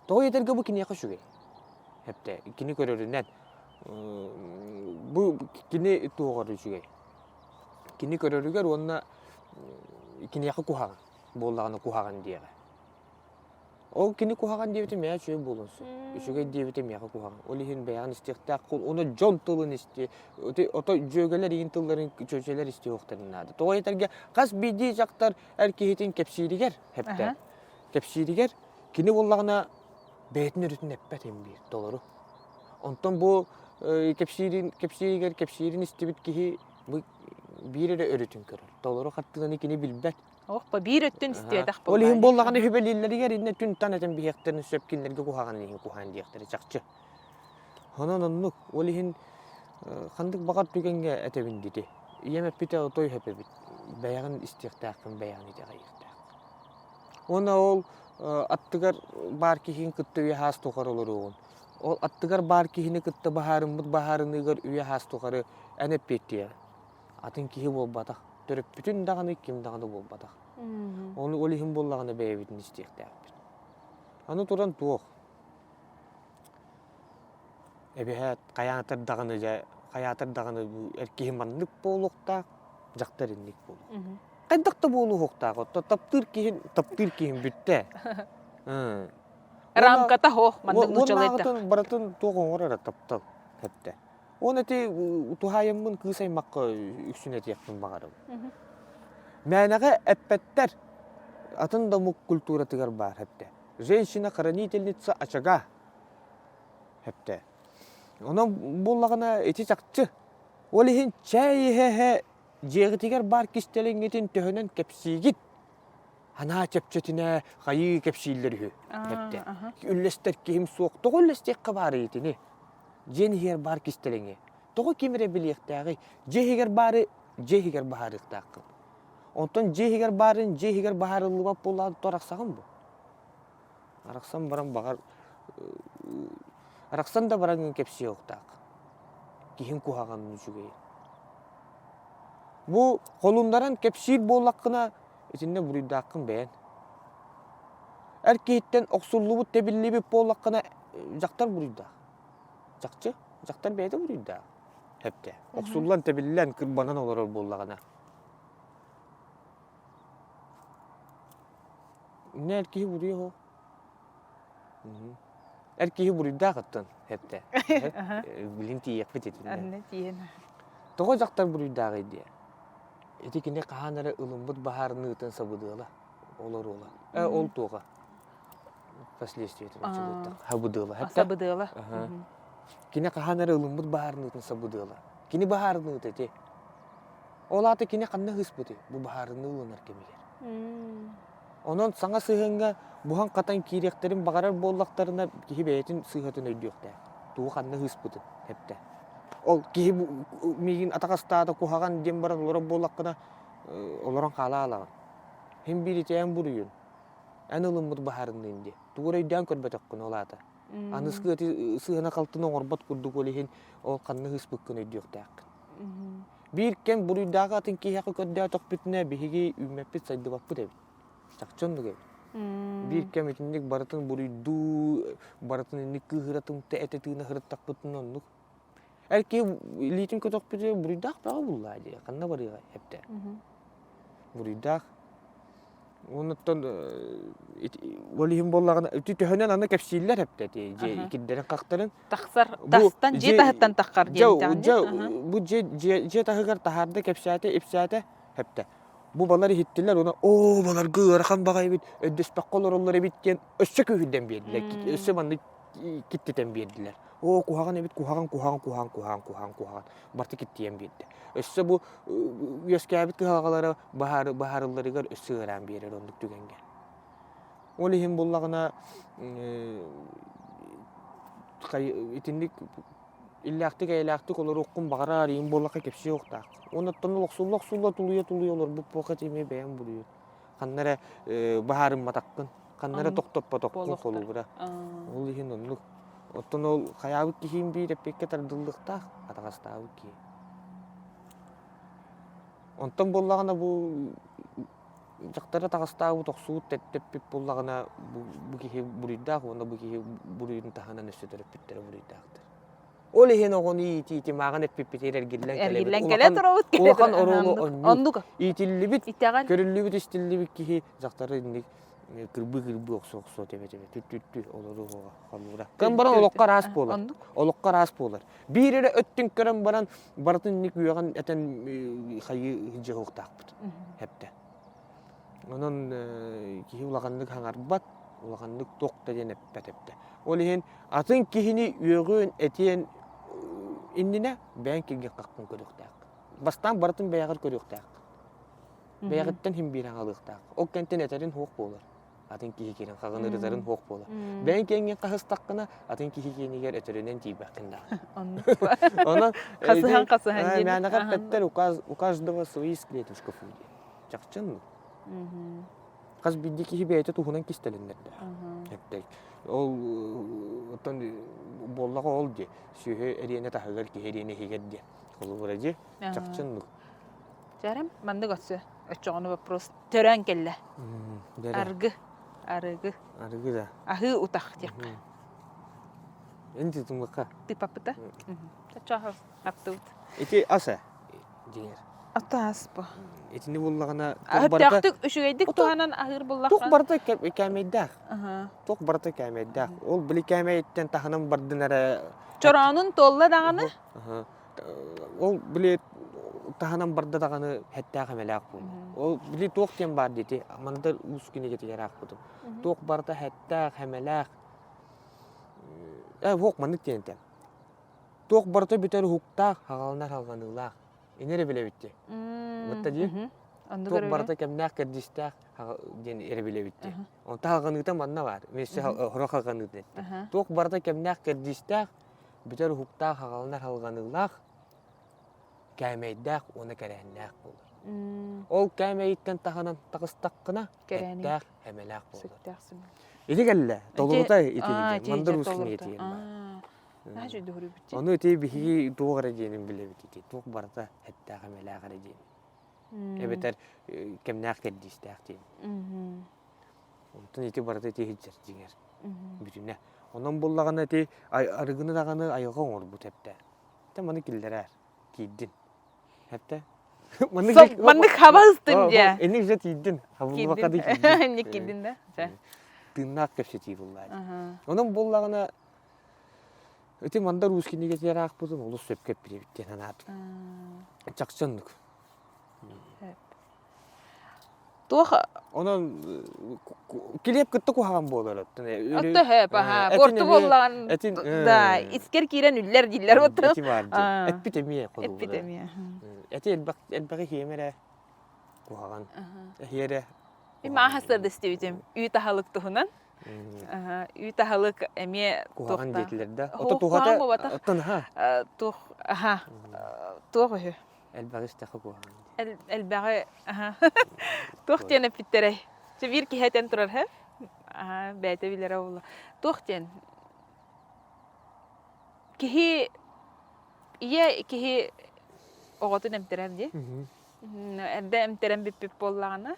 Тоҕо диэтэргэ бу киниэхэ үчүгэй. Эптэ кини көрөрүнэн бу кини туоҕар үчүгэй. Кини көрөрүгэр уонна киниэхэ куһаҕан буоллаҕына куһаҕан диэҕэ. Ол кини куһаҕан диэбитэ миэхэ үчүгэй буолуон сөп. Үчүгэй диэбитэ миэхэ куһаҕан. Ол иһин бэйэҕин истиэхтээх уонна дьон тылын истиэ, ото дьүөгэлэр игин тылларын чүөчэлэр истиэхтэрин наада. Тоҕо этэргэ хас биирдии дьахтар эр киһитин кэпсииригэр эптэ. Кэпсииригэр кини буоллаҕына бэйэтин өрүтүн эппэт им биир толору. Онтон бу кэпсиирин кэпсииригэр кэпсиирин истибит киһи бу биир эрэ өрүтүн көрөр. Толору хартыынаны кини билбэт. Оһ, биир өттүн истибэтэх Ол иһин буоллаҕына үһүбэлииллэригэр иннэ түн-тан этэн биһиэхтэрин сөп кинилэргэ куһаҕан иһин куһаан диэхтэрэ чахчы. Онон оннук. Ол иһин ханнык баҕар түгэҥҥэ этэбин дити. Ийэм эппитэ отой сөп эбит. Бэйэҕин истиэхтээххин, бэйэҕин итэҕэйиэхтээххин. Уонна ол аттыгар баар киһигин кытта үйэ-саас тухары олоруоҕун. Ол аттыгар баар киһини кытта баһаарыммыт баһаарыныыгар үйэ-саас тухары эн эппиэттиэҕиҥ. Атын киһи буолбатах. Төрөппүтүн даҕаны, ким даҕаны буолбатах. Ону ол иһин буоллаҕына бэйэбитин истиэхтээхпит. Аны туран туох? Эбэһээт хайаатар даҕаны дьэ хайаатар даҕаны эр киһи маннык буолуохтаах, дьахтар инник буолуохтаах. Хайдах да буолуохтаах, оттон таптыыр киһин таптыыр киһин бүттэ. Рамката суох маннык нууччалыы Уоннааҕытын барытын туох оҥорор эрэ таптал эптэ. Уон эти туһаайаммын кыыс аймахха үксүн этиэхпин баҕарабын. Мээнэҕэ эппэттэр. Атын да омук культуратыгар баар эптэ. Женщина-хранительница очага эптэ. Онон буоллаҕына ити чахчы. Ол иһин чэй иһэ-иһэ дьиэҕитигэр баар кистэлэҥҥитин төһөнөн кэпсиигит? Анаа чэпчэтинэ хайыы кэпсииллэр үһү эптэ. Үллэстэр киһим суох. Тоҕо үллэстиэххэ баарый итини? Дьиэн иһигэр баар кистэлэҥи. Тоҕо ким эрэ билиэхтээҕий? Дьиэ иһигэр баары дьиэ иһигэр баһаарыахтааххын. Онтон дьиэ иһигэр баарын дьиэ иһигэр баһаарыллыбат буоллаҕына то арахсаҕын бу. Арахсан баран баҕар арахсан да бараҥҥын кэпсиэ уохтаах. Киһиҥ куһаҕанын үчүгэйин. Бу холуннаран кэпсиир буоллаххына итиннэ буруйдааххын бэйэн. Эр киһиттэн охсуллубут, тэбиллибит буоллаххына дьахтар буруйдаах. Чахчы, дьахтар бэйэтэ буруйдаах. Эптэ. Охсуллан, тэбиллэн, кырбанан олорор буоллаҕына. Иннэ эр киһи буруйа суох. Эр киһи буруйдаах оттон эптэ. Билин тиийиэхпит итиннэ. Анна тиийэн. Тоҕо дьахтар буруйдааҕый диэ? Ити кини хаһан эрэ ылыммыт баһаарыныытын сабыдыала, олоруола. Э, ол туоҕа? Последствиетин оччолуттах. Сабыдыала. Сабыдыала. Кини хаһан эрэ ылыммыт баһаарыныытын сабыдыала. Кини баһаарыныыта ити. Ол аата кини ханна ыһыспытый бу баһаарыныы ылынар кэмигэр? Онон саҥа сыһыаҥҥа буһан-хатан киириэхтэрин баҕарар буоллахтарына, киһи бэйэтин сыыһатын өйдүөхтээх. Тугу ханна ыһыспытын эптэ. Ол киһи миигин атаҕастаата куһаҕан диэн баран олорор буоллаххына, олорон хаала алаҕын. Һин биир ити эн буруйун. Эн ылыммыт баһаарынныын диэ. Тугу эрэ өйдөөн көрбөтөххүн ол аата. Аныскы ити сыһына-халтыны оҥорбот курдук ол иһин ол ханна ыһыспыккын өйдүөхтээххин. Биир кэм буруйдааҕы атын киһиэхэ көрдөөтөхпүтүнэ биһиги үүммэппит-сайдыбаппыт эбит. Чахчы оннук эбит. Биир кэм итинник барытын буруйдуу, барытын инник кыыһыра тымта этэ тыына сырыттахпытына оннук. Эр киһи илиитин көтөхпүтүгэр буруйдаах бөҕө буллаа дии, ханна барыаҕай эптэ. Буруйдаах. Онуттан ол иһин буоллаҕына ити төһөнөн аны кэпсииллэр эптэ ити дьиэ икирдэрин хахтарын Тахсар тастан дьиэ таһыттан таххар диэн дьэ бу дьиэ дьиэ таһыгар таһаарда кэпсээтэ ипсээтэ эптэ бу балар иһиттилэр уонна оо баларга ыарахан баҕайы эбит өйдөспөккө олороллор эбит диэн өссө күүһүрдэн биэрдилэр өссө маннык киттитэн биэрдилэр оо куһаҕан эбит куһаҕан куһаҕан куһаҕан куһаҕан куһаҕан куһаҕан барыта киттийэн биэрдэ өссө бу үөскээбит кыһалҕалара баһаарылларыгар өссө ыараан биэрэр оннук түгэҥҥэ ол иһин буллаҕына итинник иллээхтик-эйэлээхтик олоруоххун баҕарар ийэм буоллахха кэпсиэ уохтаах. Уонна оттон охсулла-охсулла тулуйа-тулуйа олорбут буолха эмиэ бэйэм буруйун. Ханна эрэ баһаарымматаххын, ханна эрэ тохтоппотоххун холобура. Ол иһин оннук. Оттон ол хайаабыт киһим биир эппиэккэ тардыллыахтаах, атаҕастаабыт киһи. Онтон буоллаҕына бу дьахтары атаҕастаабыт, охсубут, тэппит буоллаҕына бу, бу киһи буруйдаах уонна бу киһи буруйун таһынан өссө төрөппүттэрэ буруйдаахтар. Ол иһин оҕону иитии мааҕын эппиппитигэр эргиллэн кэлэбит. Эргиллэн кэлэ туробут Улахан оруолу онньуур. Оннук. Иитиллибит, Итэҕэл. көрүллүбүт-истиллибит киһи дьахтары инник кырбыы-кырбыы охсо-охсо тэбэ-тэбэ түт-түт-түт олору холуура. Көн баран олоххо араас буолар. Олоххо араас буолар. Биир эрэ өттүн көрөн баран барытын инник үөҕэн этэн хайыы дьоһуохтаахпыт. Хэптэ. Онон киһи улаханнык хаҥарбат, улаханнык туох да диэн эппэт эптэ. Ол иһин атын киһини үөҕүөн, этиэн иннинэ бэйэҥ киргин хаххын көрүөхтээххин. Бастаан барытын бэйэҕэр көрүөхтээххин. Бэйэҕиттэн иһин биир аҥалыахтаах. Ол кэнтэн этэрин суох буолар. Атын киһи киирэн хаҕын ырытарын суох буолар. Бэйэҥ киэҥҥин хаһыстаххына, атын киһи киэнигэр өтөрүнэн тиийбэххин даҕаны. Онон Хасыһан хасыһан диэн. Мээнэҕэ эппэттэр у каждого свои склетушка фу диэн. Чахчы оннук. Хас биирдии киһи бэйэтэ туһунан кистэлэннэрдээх. Эппэт. Ол оттон буоллаҕа ол дии. Сүөһү эриэнэ таһыгар, киһи эриэнэ иһигэр диэн. Холобура дии. Чахчы оннук. Дьарым, маннык өссө оччоҕуна вопрос төрөөн кэллэ. Аргы. Арыгы. Арыгы да. Аһыы утах диэххэ. Эн тутумукка. Тыпаппыта. Чаччааһы аптыбыт. Ити ас ээ дьиҥэр. Ата ас бу. Итини буллаҕына Өттөөхтүк үчүгэйдик туһанан аһыыр буллахха. Туох барыта кээмэйдээх. Туох барыта кээмэйдээх. Ол били кээмэйиттэн таһынан бардын эрэ. Чороонун туолла даҕаны. Ол били таһынан барда даҕаны хэттээх эмэлээх буолла. Ол били туох диэн баар диэти Мандар уус кинигэтигэр аахпытым. Туох барыта хэттээх, эмэлээх. Э, уох маннык диэн этэ. Туох барыта бүтэр уһуктаах, хаҕаланар халҕаныылаах. Ини эрэ билэбит дии. Бытта дии. Туох барыта кэмнээх кэрдиистээх диэн эрэ билэбит дии. Онто халҕаныыта манна баар. Миэсэ хорох халҕаныытын эттэ. Туох барыта кэмнээх кэрдиистээх, бүтэр уһуктаах, хаҕаланар халҕаныылаах, кээмэйдээх уонна кэрээннээх буолар. Ол кээмэйиттэн таһынан таҕыстаххына, эттээх, эмэлээх буолар. Ити кэллэ, толорута ити Мандар Уус кинигэтигэр баар. Ону ити биһиги туох эрэ диэнин билэбит ити. Туох барыта эттээх эмэлээх эрэ диэн. Эбэтэр кэмнээх кэрдиистээх диэн. Онтон ити барыта ити иһитсэр дьиҥэр бүтүнэ. Онон буллаҕына ити арыгыны даҕаны айылҕа оҥорбут эптэ. Тэ маны киллэрээр, киирдин. Эптэ. Маннык маннык хаба ыстым дьэ. Инник же тиийдин. Хабыллыбакка да киирдин. Инник киирдин да. Тыыннаах кэпсэтии буллаа. Онон буллаҕына ити Мандар Уус кинигэтигэр аахпытын олус сөпкө эппит диэн санаатым. Чахчы оннук. Туох Онон килиэп кытта куһаҕан буолар оттон. Отто хөп, аха. Буорту буоллаҕын Этин да, искер киирэн үллэр дииллэр отто. Эти баар дии. Эппит эмиэ холобура. Эппит эмиэ. Эти элбэх элбэҕи иһиэм эрэ куһаҕан. Эһиэрэ. Мин мааһа сырдыстыбытым. Үүт аһылык туһунан. Үүт аһылык эмиэ куһаҕан диэтилэр да. Ото туһата оттон аха. Туох аха туох үһү. Элбэҕи истэххэ куһаҕан Элбэҕи туох диэн эппиттэрэй? Чэ биир киһи этэн турар һэ? Бэйэтэ билэрэ буолла. Туох диэн? Киһи ийэ киһи оҕотун эмтэрэр дии. Эрдэ эмтэрэн бүппүт буоллаҕына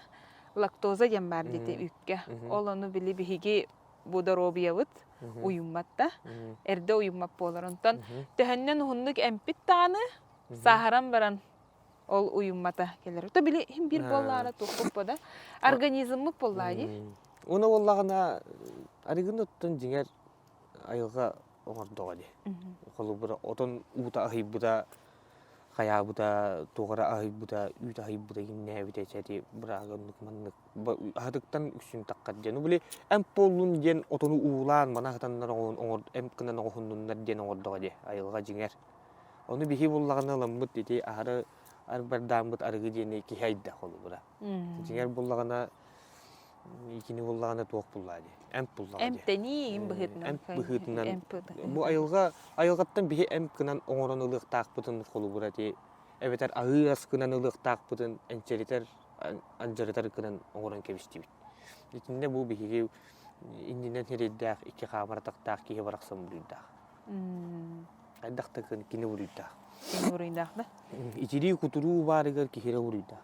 лактоза диэн баар диэти үүккэ. Ол ону били биһиги бу доруобуйабыт уйуммат да эрдэ уйуммат буолар. Онтон төһөннөн уһуннук эмпит даҕаны сааһыран баран ол уйуммата кэлэр. То били иһин биир буоллаҕына туохпут да организммыт буоллаа дии. Уна буоллаҕына арыгын оттон дьиҥэр айылҕа оҥордоҕо дии. Холобура отон уута аһыйбыта хайаабыта, туох эрэ аһыйбыта, үүт аһыйбыта иҥнээбитэ ити бырааһыга оннук маннык аһатыктан үксүн таххар диэн. Били эмп буоллун диэн отону уулаан маны аһатаннар оҥор эмп гынан оҥоһуннуннар диэн оҥордоҕо дии айылҕа дьиҥэр. Ону биһи буллаҕына ыламмыт ити аһары арбардааммыт арыгы диэни киһи айда холобура. Дьиҥэр буллаҕына икини буллаҕына туох буллаа дии. Эмп буллаҕа дии. Эмтэнии им быһыытынан. Эмп быһыытынан. Бу айылҕа айылҕаттан биһи эмп гынан оҥорон ылыахтаахпытын холобура ити эбэтэр аһыы ас гынан ылыахтаахпытын энчэритэр андьарытар гынан оҥорон кэбистибит. Итиннэ бу биһиги иннинэн сирэйдээх икки хаамар атахтаах киһи барахсан буруйдаах. Хайдах да кини буруйдаах. Кини буруйдаах да? Итирии-кутуруу баарыгар киһирэ буруйдаах.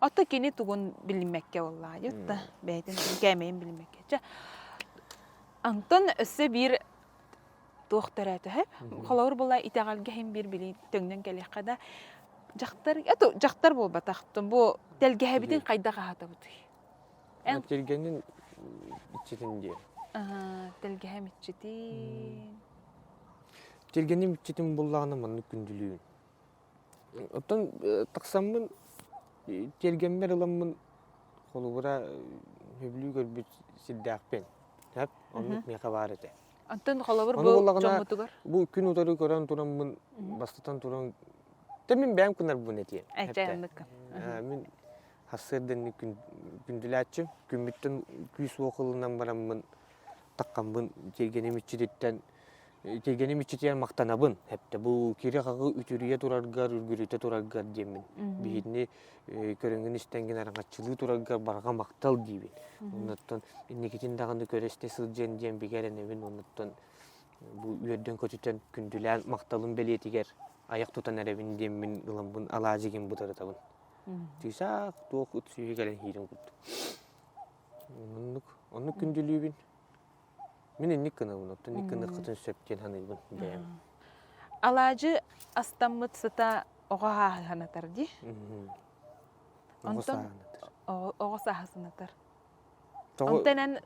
Ото кини тугун билиммэккэ буоллаҕа дии да бэйэтин кээмэйин билиммэккэ. Чэ, Антон өссө биир Туох төрөөтө Холобур була итэҕэлгэ иһин биир билии төҥнөн кэлиэххэ да дьахтар это дьахтар буолбатах бу тэлгэһэбитин хайдах аһатабытый? Эн тэлгэнин иччитин диэн. Тэлгэһэм иччитин. Тэлгэним иччитин буллаҕына маннык күндүлүүн. Оттон тахсаммын тиэргэммэр ыламмын холобура сөбүлүү көрбүт сирдээхпин. Сөп, оннук миэхэ баар этэ. Онтон холобур бу дьоммутугар? Бу күн утары көрөн тураммын бастатан туран Тэ мин бэйэм кынарбын этиэм. Эчэ Мин сарсыарданны күндүлээччим. Күммүттэн күүс-уох ылынан бараммын таххаммын тиэргэним иччититтэн тиэргэним иччитигэр махтанабын. Эптэ бу кири-хаҕы үтүрүйэ тураргар, үргүрүтэ тураргар диэммин. Биһигини көрөҥҥүн истэҥҥин араҥаччылыы тураргар барҕа махтал диибин. Оннуттан инникитин даҕаны көрө-истэ сылдьыан диэн бигэ эрэнэбин. Оннуттан бу үөрдэн-көтүтэн күндүлээн махталым бэлиэтигэр айах тутан эрэбин диэммин ыламмын алаадьыгын бытарытабын. Тыысаах туох ыт сүүһэ кэлэн иһиирин курдук. Оннук, оннук күндүлүүбүн. Мин инник гынабын, оттон инник гыныаххытын сөп диэн саныыбын бэйэм. Алаадьы астаммыт сыта оҕо сааһы санатар дии. Оҕо Онтон сааһы санатар. оҕо сааһы санатар. Тоҕо Онтон эн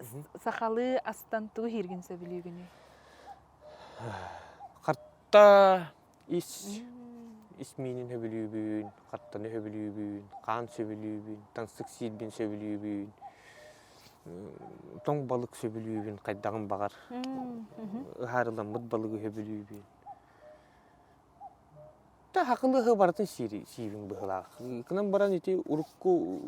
сахалыы астан тугу иһииргин сөбүлүүгүнүй? Харта ис ис миинин сөбүлүүбүн, хартаны сөбүлүүбүн, хаан сөбүлүүбүн, таҥсык сиирбин сөбүлүүбүн, тоҥ балык сөбүлүүбүн, хайдаҕын баҕар ыһаарыламмыт балыгы сөбүлүүбүн. Да хакылыһы барытын сиибин быһылаах. Кынан баран ити урукку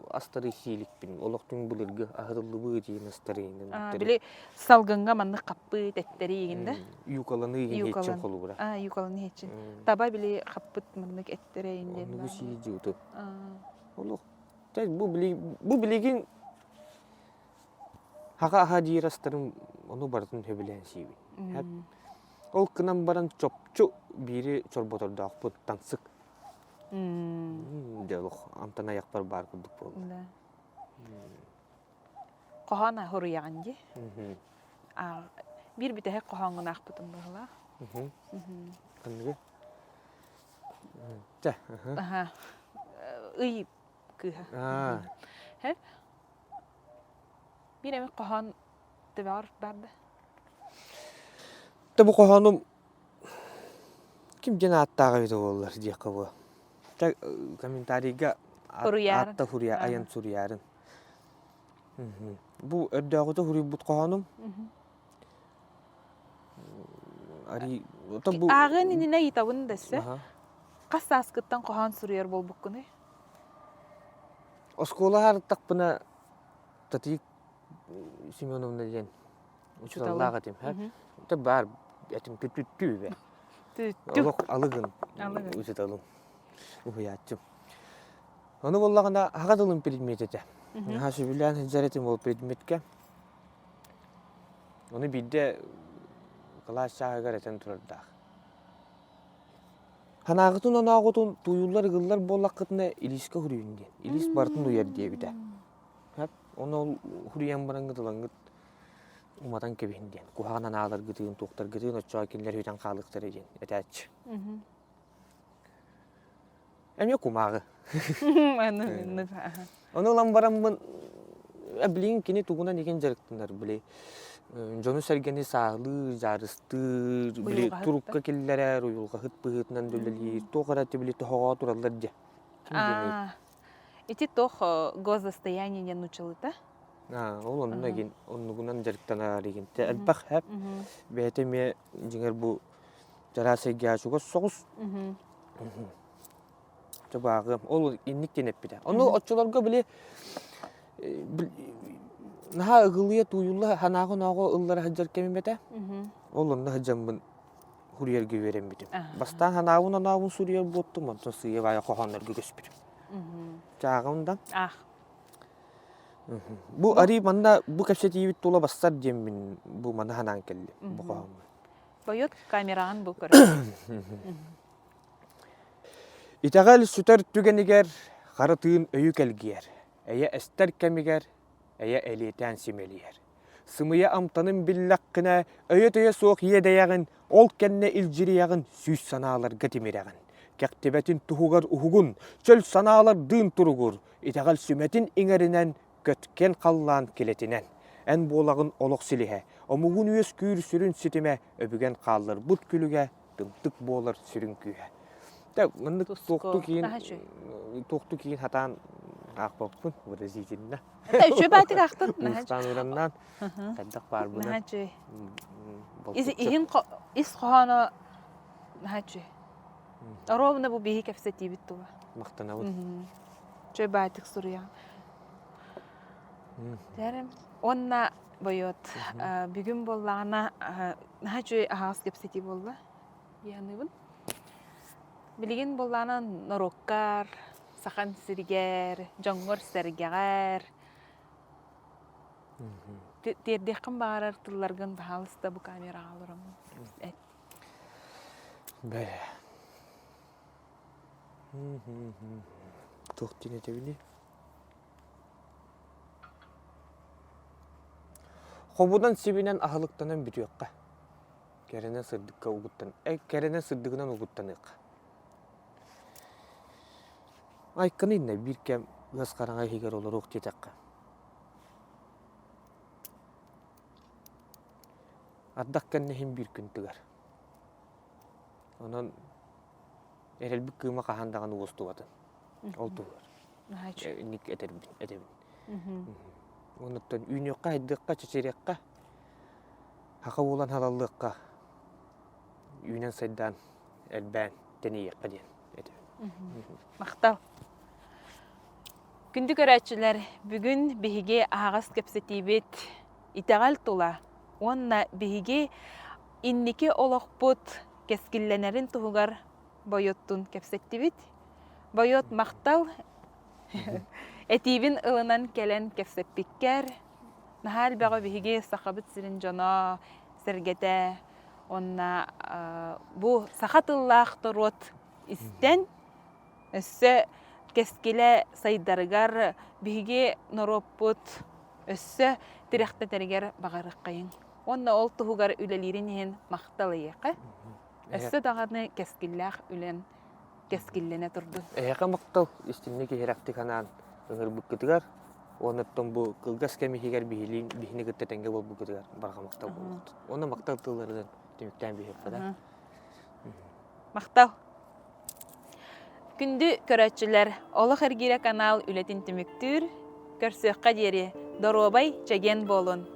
астары сииликпин, олохтун былыргы аһырыллыбыы диэн астары Били салгыҥҥа маннык хаппыт эттэри иигин да? Юкаланы иһин иһиччин холубура. А, юкаланы иһиччин. Таба били хаппыт маннык эттэри иин диэн. Оннугу сии дьууту. Олох бу бу билигин хаха аха диир астарым ону барытын сөбүлээн сиибин. Ол гынан баран чопчу биири чорботордоохпут таҥсык. Дьэ олох амтан айахпар баар курдук буолла. Хоһоон хоруйаҕын дии. Биир бүтэһик хоһооҥҥун аахпытым быһыылаах. Ханныгы? Чэ. Ый кыыһа. Биир эмит хоһоон төбөҕөр баар да? Тэ бу хоһоонум ким диэн ааттаах эбитэ буоллар диэххэ буо. Тэ комментарийга аатта суруйа айан суруйаарын. Бу өрдөөҕүтэ суруйбут хоһоонум. Бу Ааҕыан иннинэ ыйытабын да өссө. Хас сааскыттан хоһоон суруйар буолбуккунуй? Оскуола аарыттахпына Татьяна Семеновна диэн учууталлаах этим. Это баар этим түттү бе. Олох алыгын учууталым, уһуйааччым. Ону буоллаҕына аҕа тылым предмет этэ. Наһаа сөбүлээн сылдьар этим ол предметкэ. Ону биирдэ кылаас чааһыгар этэн турардаах. Санааҕытын онооҕутун тууйуллар-ыгыллар буоллаххытына илиискэ уһуруйун диэн. Илиис барытын уйар диэбитэ. Ону ол уһуруйан бараҥҥыт ылаҥҥыт уматан кэбиһин диэн. Куһаҕан анааларгытын, туохтаргытын оччоҕо кинилэр үтэн хаалыахтара диэн этээччи. Эмиэ кумааҕы. Ону ылан бараммын билигин кини тугунан игин дьарыктанар били дьону-сэргэни саалыыр, дьаарыстыыр, били турукка киллэрэр, уйулҕаһыт быһыытынан үлэлиир, туох эрэ били тоһоҕо тураллар дьэ. Ким диэний? Ити туох госзастояние диэн нууччалыыта? Ол онно игин оннугунан дьарыктанар игин. Элбэх хэп. Бэйэтэ эмиэ дьиҥэр бу чараас эйгэҕэ чугас соҕус. Чабааҕым. Ол инник диэн эппитэ. Ону оччолорго били наһаа ыгылыйа тууйулла санааҕа-онооҕо ыллара сылдьар кэмим этэ. Ол онно сылдьаммын суруйарга үөрэммитим. Бастаан санаабын-онообун суруйар буоттум, онтон сыыйа-баайа хоһооннорго көспүтүм. Чааҕым да. Аах. Бу арий манна бу кэпсэтиибит тула бассар диэммин бу маны санаан кэллим бу хоһооммун. Бойот камераҕын бу көрөр. Итэҕэл сүтэр түгэнигэр хара тыын өйү кэлгийэр, эйэ эстэр кэмигэр эйэ элиэтээн симэлийэр. Сымыйа амтанын биллэххинэ, өйө-төйө суох иэдэйэҕин, ол кэннэ илдьирийэҕин, сүүс санааларга тимирэҕин. Кэхтибэтин туһугар уһугун, чөл санаалардыын туругур, итэҕэл сүмэтин иҥэринэн, көткөн халлаан килэтинэн. Эн буолаҕын олох силиһэ, омугун үөскүүр сүрүн ситимэ, өбүгэн хаалларбыт күлүгэ, тымтык буолар сүрүн күүһэ. Тэ маннык туохту киин туохту киин хатаан аахпаппын выразительно. Это үчүгэй баатык аахтын. Уустаан ураннаан хайдах баарбынан. Наһаа үчүгэй. Иһин ис хоһооно наһаа үчүгэй. Ровно бу биһи кэпсэтиибит тула. Махтанабын. Үчүгэй баатык суруйаҕын. Уонна бойуот бүгүн буоллаҕына наһаа үчүгэй аһаҕас кэпсэтии буолла дии саныыбын. Билигин буоллаҕына норуоккар, сахан сиригэр, дьоҥҥор-сэргэҕэр тиэрдиэххин баҕарар тылларгын баһаалыста бу камераҕа олороммун эт. Бээ. Туох диэн этэбиний? Хобунан сибинэн аһылыктанан бүтүөххэ. Кэрэнэн сырдыкка угуттан, э, кэрэнэн сырдыгынан угуттаныахха. Айканы иннэ биир кэм ыас хараҥа иһигэр олоруох диэтэххэ. Ардах кэннэ иһин биир күн тыгар. Онон эрэлбит кыыма хаһан даҕаны уостубатын. Ол туһугар. Инник этэбин, этэбин. Онуттан үүнүөххэ, хайдыахха, чэчириэххэ, хаха буолан халаллыахха, үүнэн сайдаан, элбээн тэнийиэххэ диэн этэбин. Махтал. Күндү көрөөччүлэр, бүгүн биһиги аһаҕас кэпсэтиибит итэҕэл тула уонна биһиги инники олохпут кэскиллэнэрин туһугар Бойоттун кэпсэттибит. Бойот махтал этиибин ылынан кэлэн кэпсэппиккэр наһаа элбэҕи биһиги Сахабыт сирин дьоно сэргэтэ уонна бу саха тыллаах норуот истэн өссө кэскилэ сайдарыгар биһиги норуоппут өссө тирэхтэтэригэр баҕарыаххайыҥ. Уонна ол туһугар үлэлиирин иһин махтал эйиэхэ. Өссө даҕаны кэскиллээх үлэн кэскиллэнэ турдун. Эһиэхэ махтал истинник иһирэхтик анаан ыҥырбыккытыгар уонна оттон бу кылгас кэм иһигэр биһилиин биһини кытта тэҥҥэ буолбуккутугар барҕа махтал буолуохтун. Уонна махтал тылларынан түмүктээн биһиэххэ да. Махтал. Күндү көрөөччүлэр, Олох эргиирэ канал үлэтин түмүктүүр. Көрсүөххэ диэри доруобай, чэгиэн буолун.